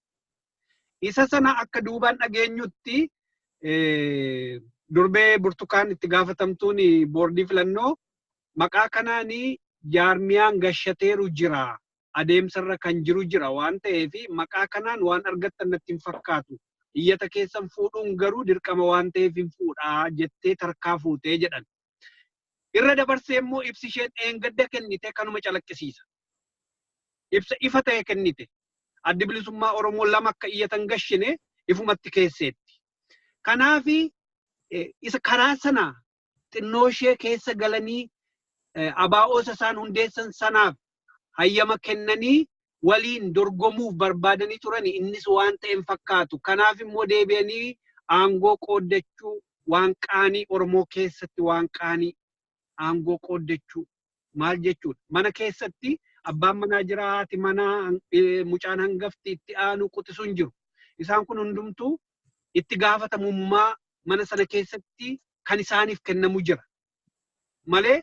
Isa sana akka duubaan dhageenyutti durbee Burtukaan itti gaafatamtuun boordii filannoo maqaa kanaanii jaarmiyaan gashateeru jira. Adeemsarra kan jiru jira waan ta'eef maqaa kanaan waan argattan natti hin fakkaatu. Iyyata keessan fuudhuun garuu dirqama waan ta'eef hin fuudhaa jettee tarkaa fuutee jedhan. Irra dabarsee immoo ibsi isheen dheengadda kennite kanuma calaqqisiisa. Ibsa ifa ta'e kennite. Addi bilisummaa Oromoo lama akka iyyatan gashine ifumatti keesseetti. Kanaafi isa karaa sana xinnoo ishee keessa galanii ABO'sa isaan hundeessan sanaaf hayyama kennanii waliin dorgomuuf barbaadanii turani, innis waan ta'e hin fakkaatu. Kanaaf immoo deebi'anii aangoo qooddachuu, waan qaanii Oromoo keessatti, waan qaanii aangoo qooddachuu maal jechuudha? Mana keessatti abbaan manaa jira, haati manaa, mucaan hangafti itti aanu quxisuun jiru. Isaan kun hundumtuu itti gaafatamummaa mana sana keessatti kan isaaniif kennamu jira. Malee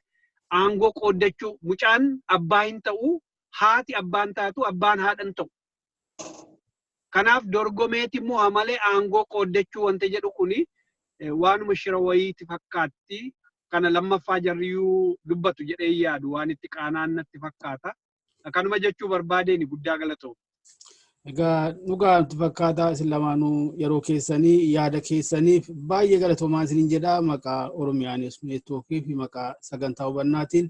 aangoo qooddachuu mucaan abbaa hin ta'u, haati abbaan taatu, abbaan haadha hin ta'u. Kanaaf dorgomeeti immoo malee aangoo qooddachuu wanta jedhu kuni waanuma shira wayiiti fakkaatti. Kana lammaffaa jarriyyuu dubbatu jedhee yaadu waan itti qaanaan natti fakkaata. Kanuma jechuu barbaadeen, guddaa galatoomu. Egaa dhugaa nutti fakkaataa isin lamaanuu yeroo keessanii yaada keessaniif baay'ee galatoomaa isiniin jedha, maqaa Oromiyaa News Networkii fi maqaa sagantaa hubannaatiin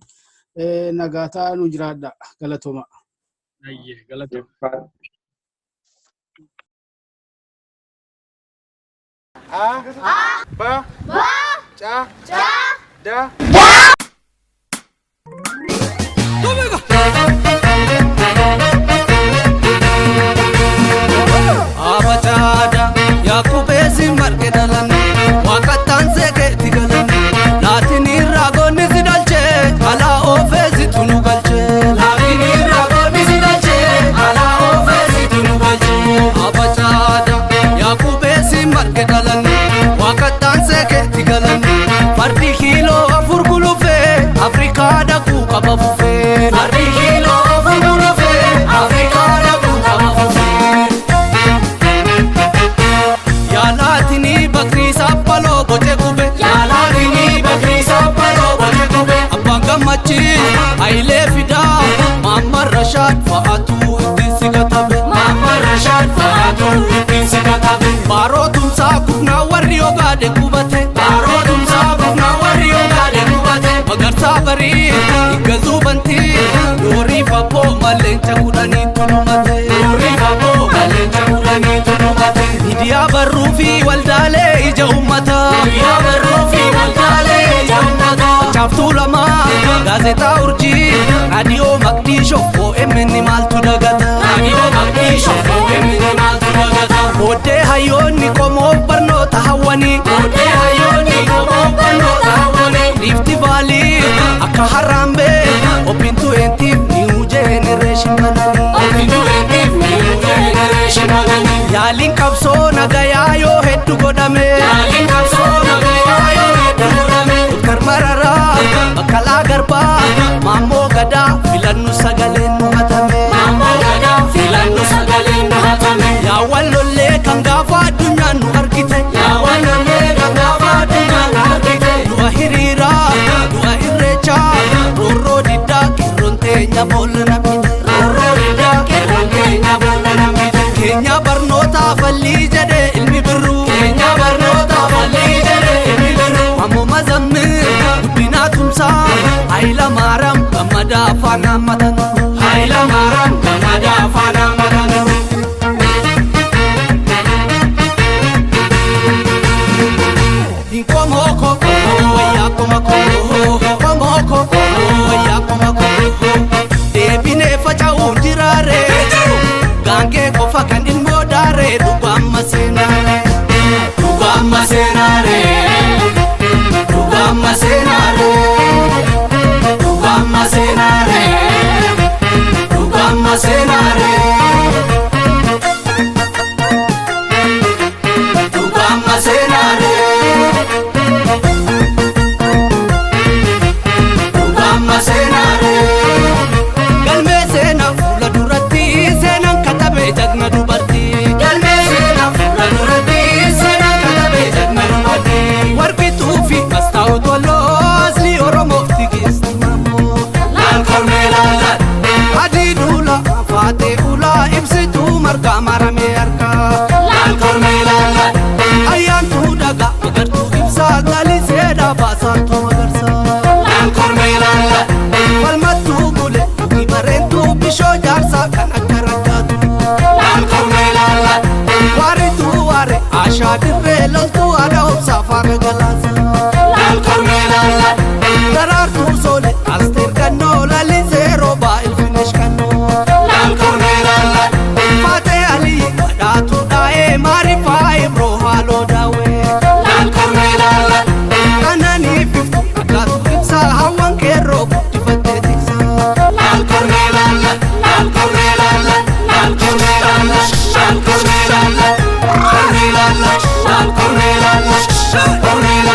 nagaa ta'aa, nu jiraadha, galatooma. Galatooma. A B C D. Abacaada Yaakubeesi marge dhalan waaqattaan seekeetti galan laatinirraa goonni si dhalchee alaa oofeesi tunu galchee laatinirraa goonni si dhalchee alaa oofeesi tunu galchee. Abacaada Yaakubeesi marge dhalan waaqattaan seekeetti galan fardi kiiloo 4 gulufee Afrikaa dhaquu qaba fufee, fardi kiiloo 4 gulufee Afrikaa dhaquu qaba fufee. Yaalaatinii bakrii saaphaloo boce gube, yaalaatinii bakrii saaphaloo boce gube, abbaan gammachii Hayilee Fidaa Maamman Rashaad fa'aatu ittiin si katabe, Maamman Rashaad fa'aatu ittiin si katabe. Baaroo tumsaa kufnaa warri ogaade qubate, baaroo tumsaa kufnaa warri ogaade qubate, magarsaa barii higgazuu bantii doorii fabboo malleenca 10 tulumate, doorii fabboo malleenca 10 tulumate. Miidiyaa barruu fi waldaalee ija uummataa, miidiyaa barruu fi waldaalee ija uummataa, Chaaftuu lamaa, gaazexaa urjii, raadiyoo Maqdiishoo, OMN maaltu dagata, raadiyoo Maqdiishoo, OMN maaltu dagata. Booddee hayyoonni qomoof barnoota hawwanii, booddee hayyoonni qomoof barnoota hawwanii, Rift Valley akka Harambee Open 20 new generation bananii, Open 20 new generation bananii. Yaaliin qabsoo nagayaa yoo hedduu godhame, yaaliin qabsoo nagayaa yoo hedduu godhame, Dr. Mararaa, Baqqalaa Garbaa, Maammoo Gadaa filannu sagaleen nu hatame, Maammoo Gadaa filannu sagaleen nu hatame. Yaawwan lollee kan gaafa addunyaan nu argite, yaawwan lollee kan gaafa addunyaan nu argite, du'a hiriiraa, du'a irreechaa, roorroo diddaa qeerroon teenya boolla namite, roorroo diddaa qeerroon teenya boolla namite. Keenya barnoota fallii jedhee ilmi birruu, keenya barnoota fallii jedhee ilmi birruu, Maammoo Mazammir, Guddinaa Tumsaa, Hayila Maaraam Gammadaa afaan hammatan, Hayila Maaraam Gammadaa afaan hammatan. Lalisee loltuu haadha obsaa faana galaasa. Laal kormee laal daraartuu soole asteer kannoo lalisee roobaa ilfinesh kannoo. Laal kormee laal faatee alii badhaatu dhaa'ee maarifaa ibroo haaloo daawwee. Laal kormee laal qananii fiftu akkaatu ibsaa hawwan keerroo guddifattee tiksaa. Laal kormee laal laal kormee laal laal kormee laal laal kormee laal kormee laal laal kormee laal kormee.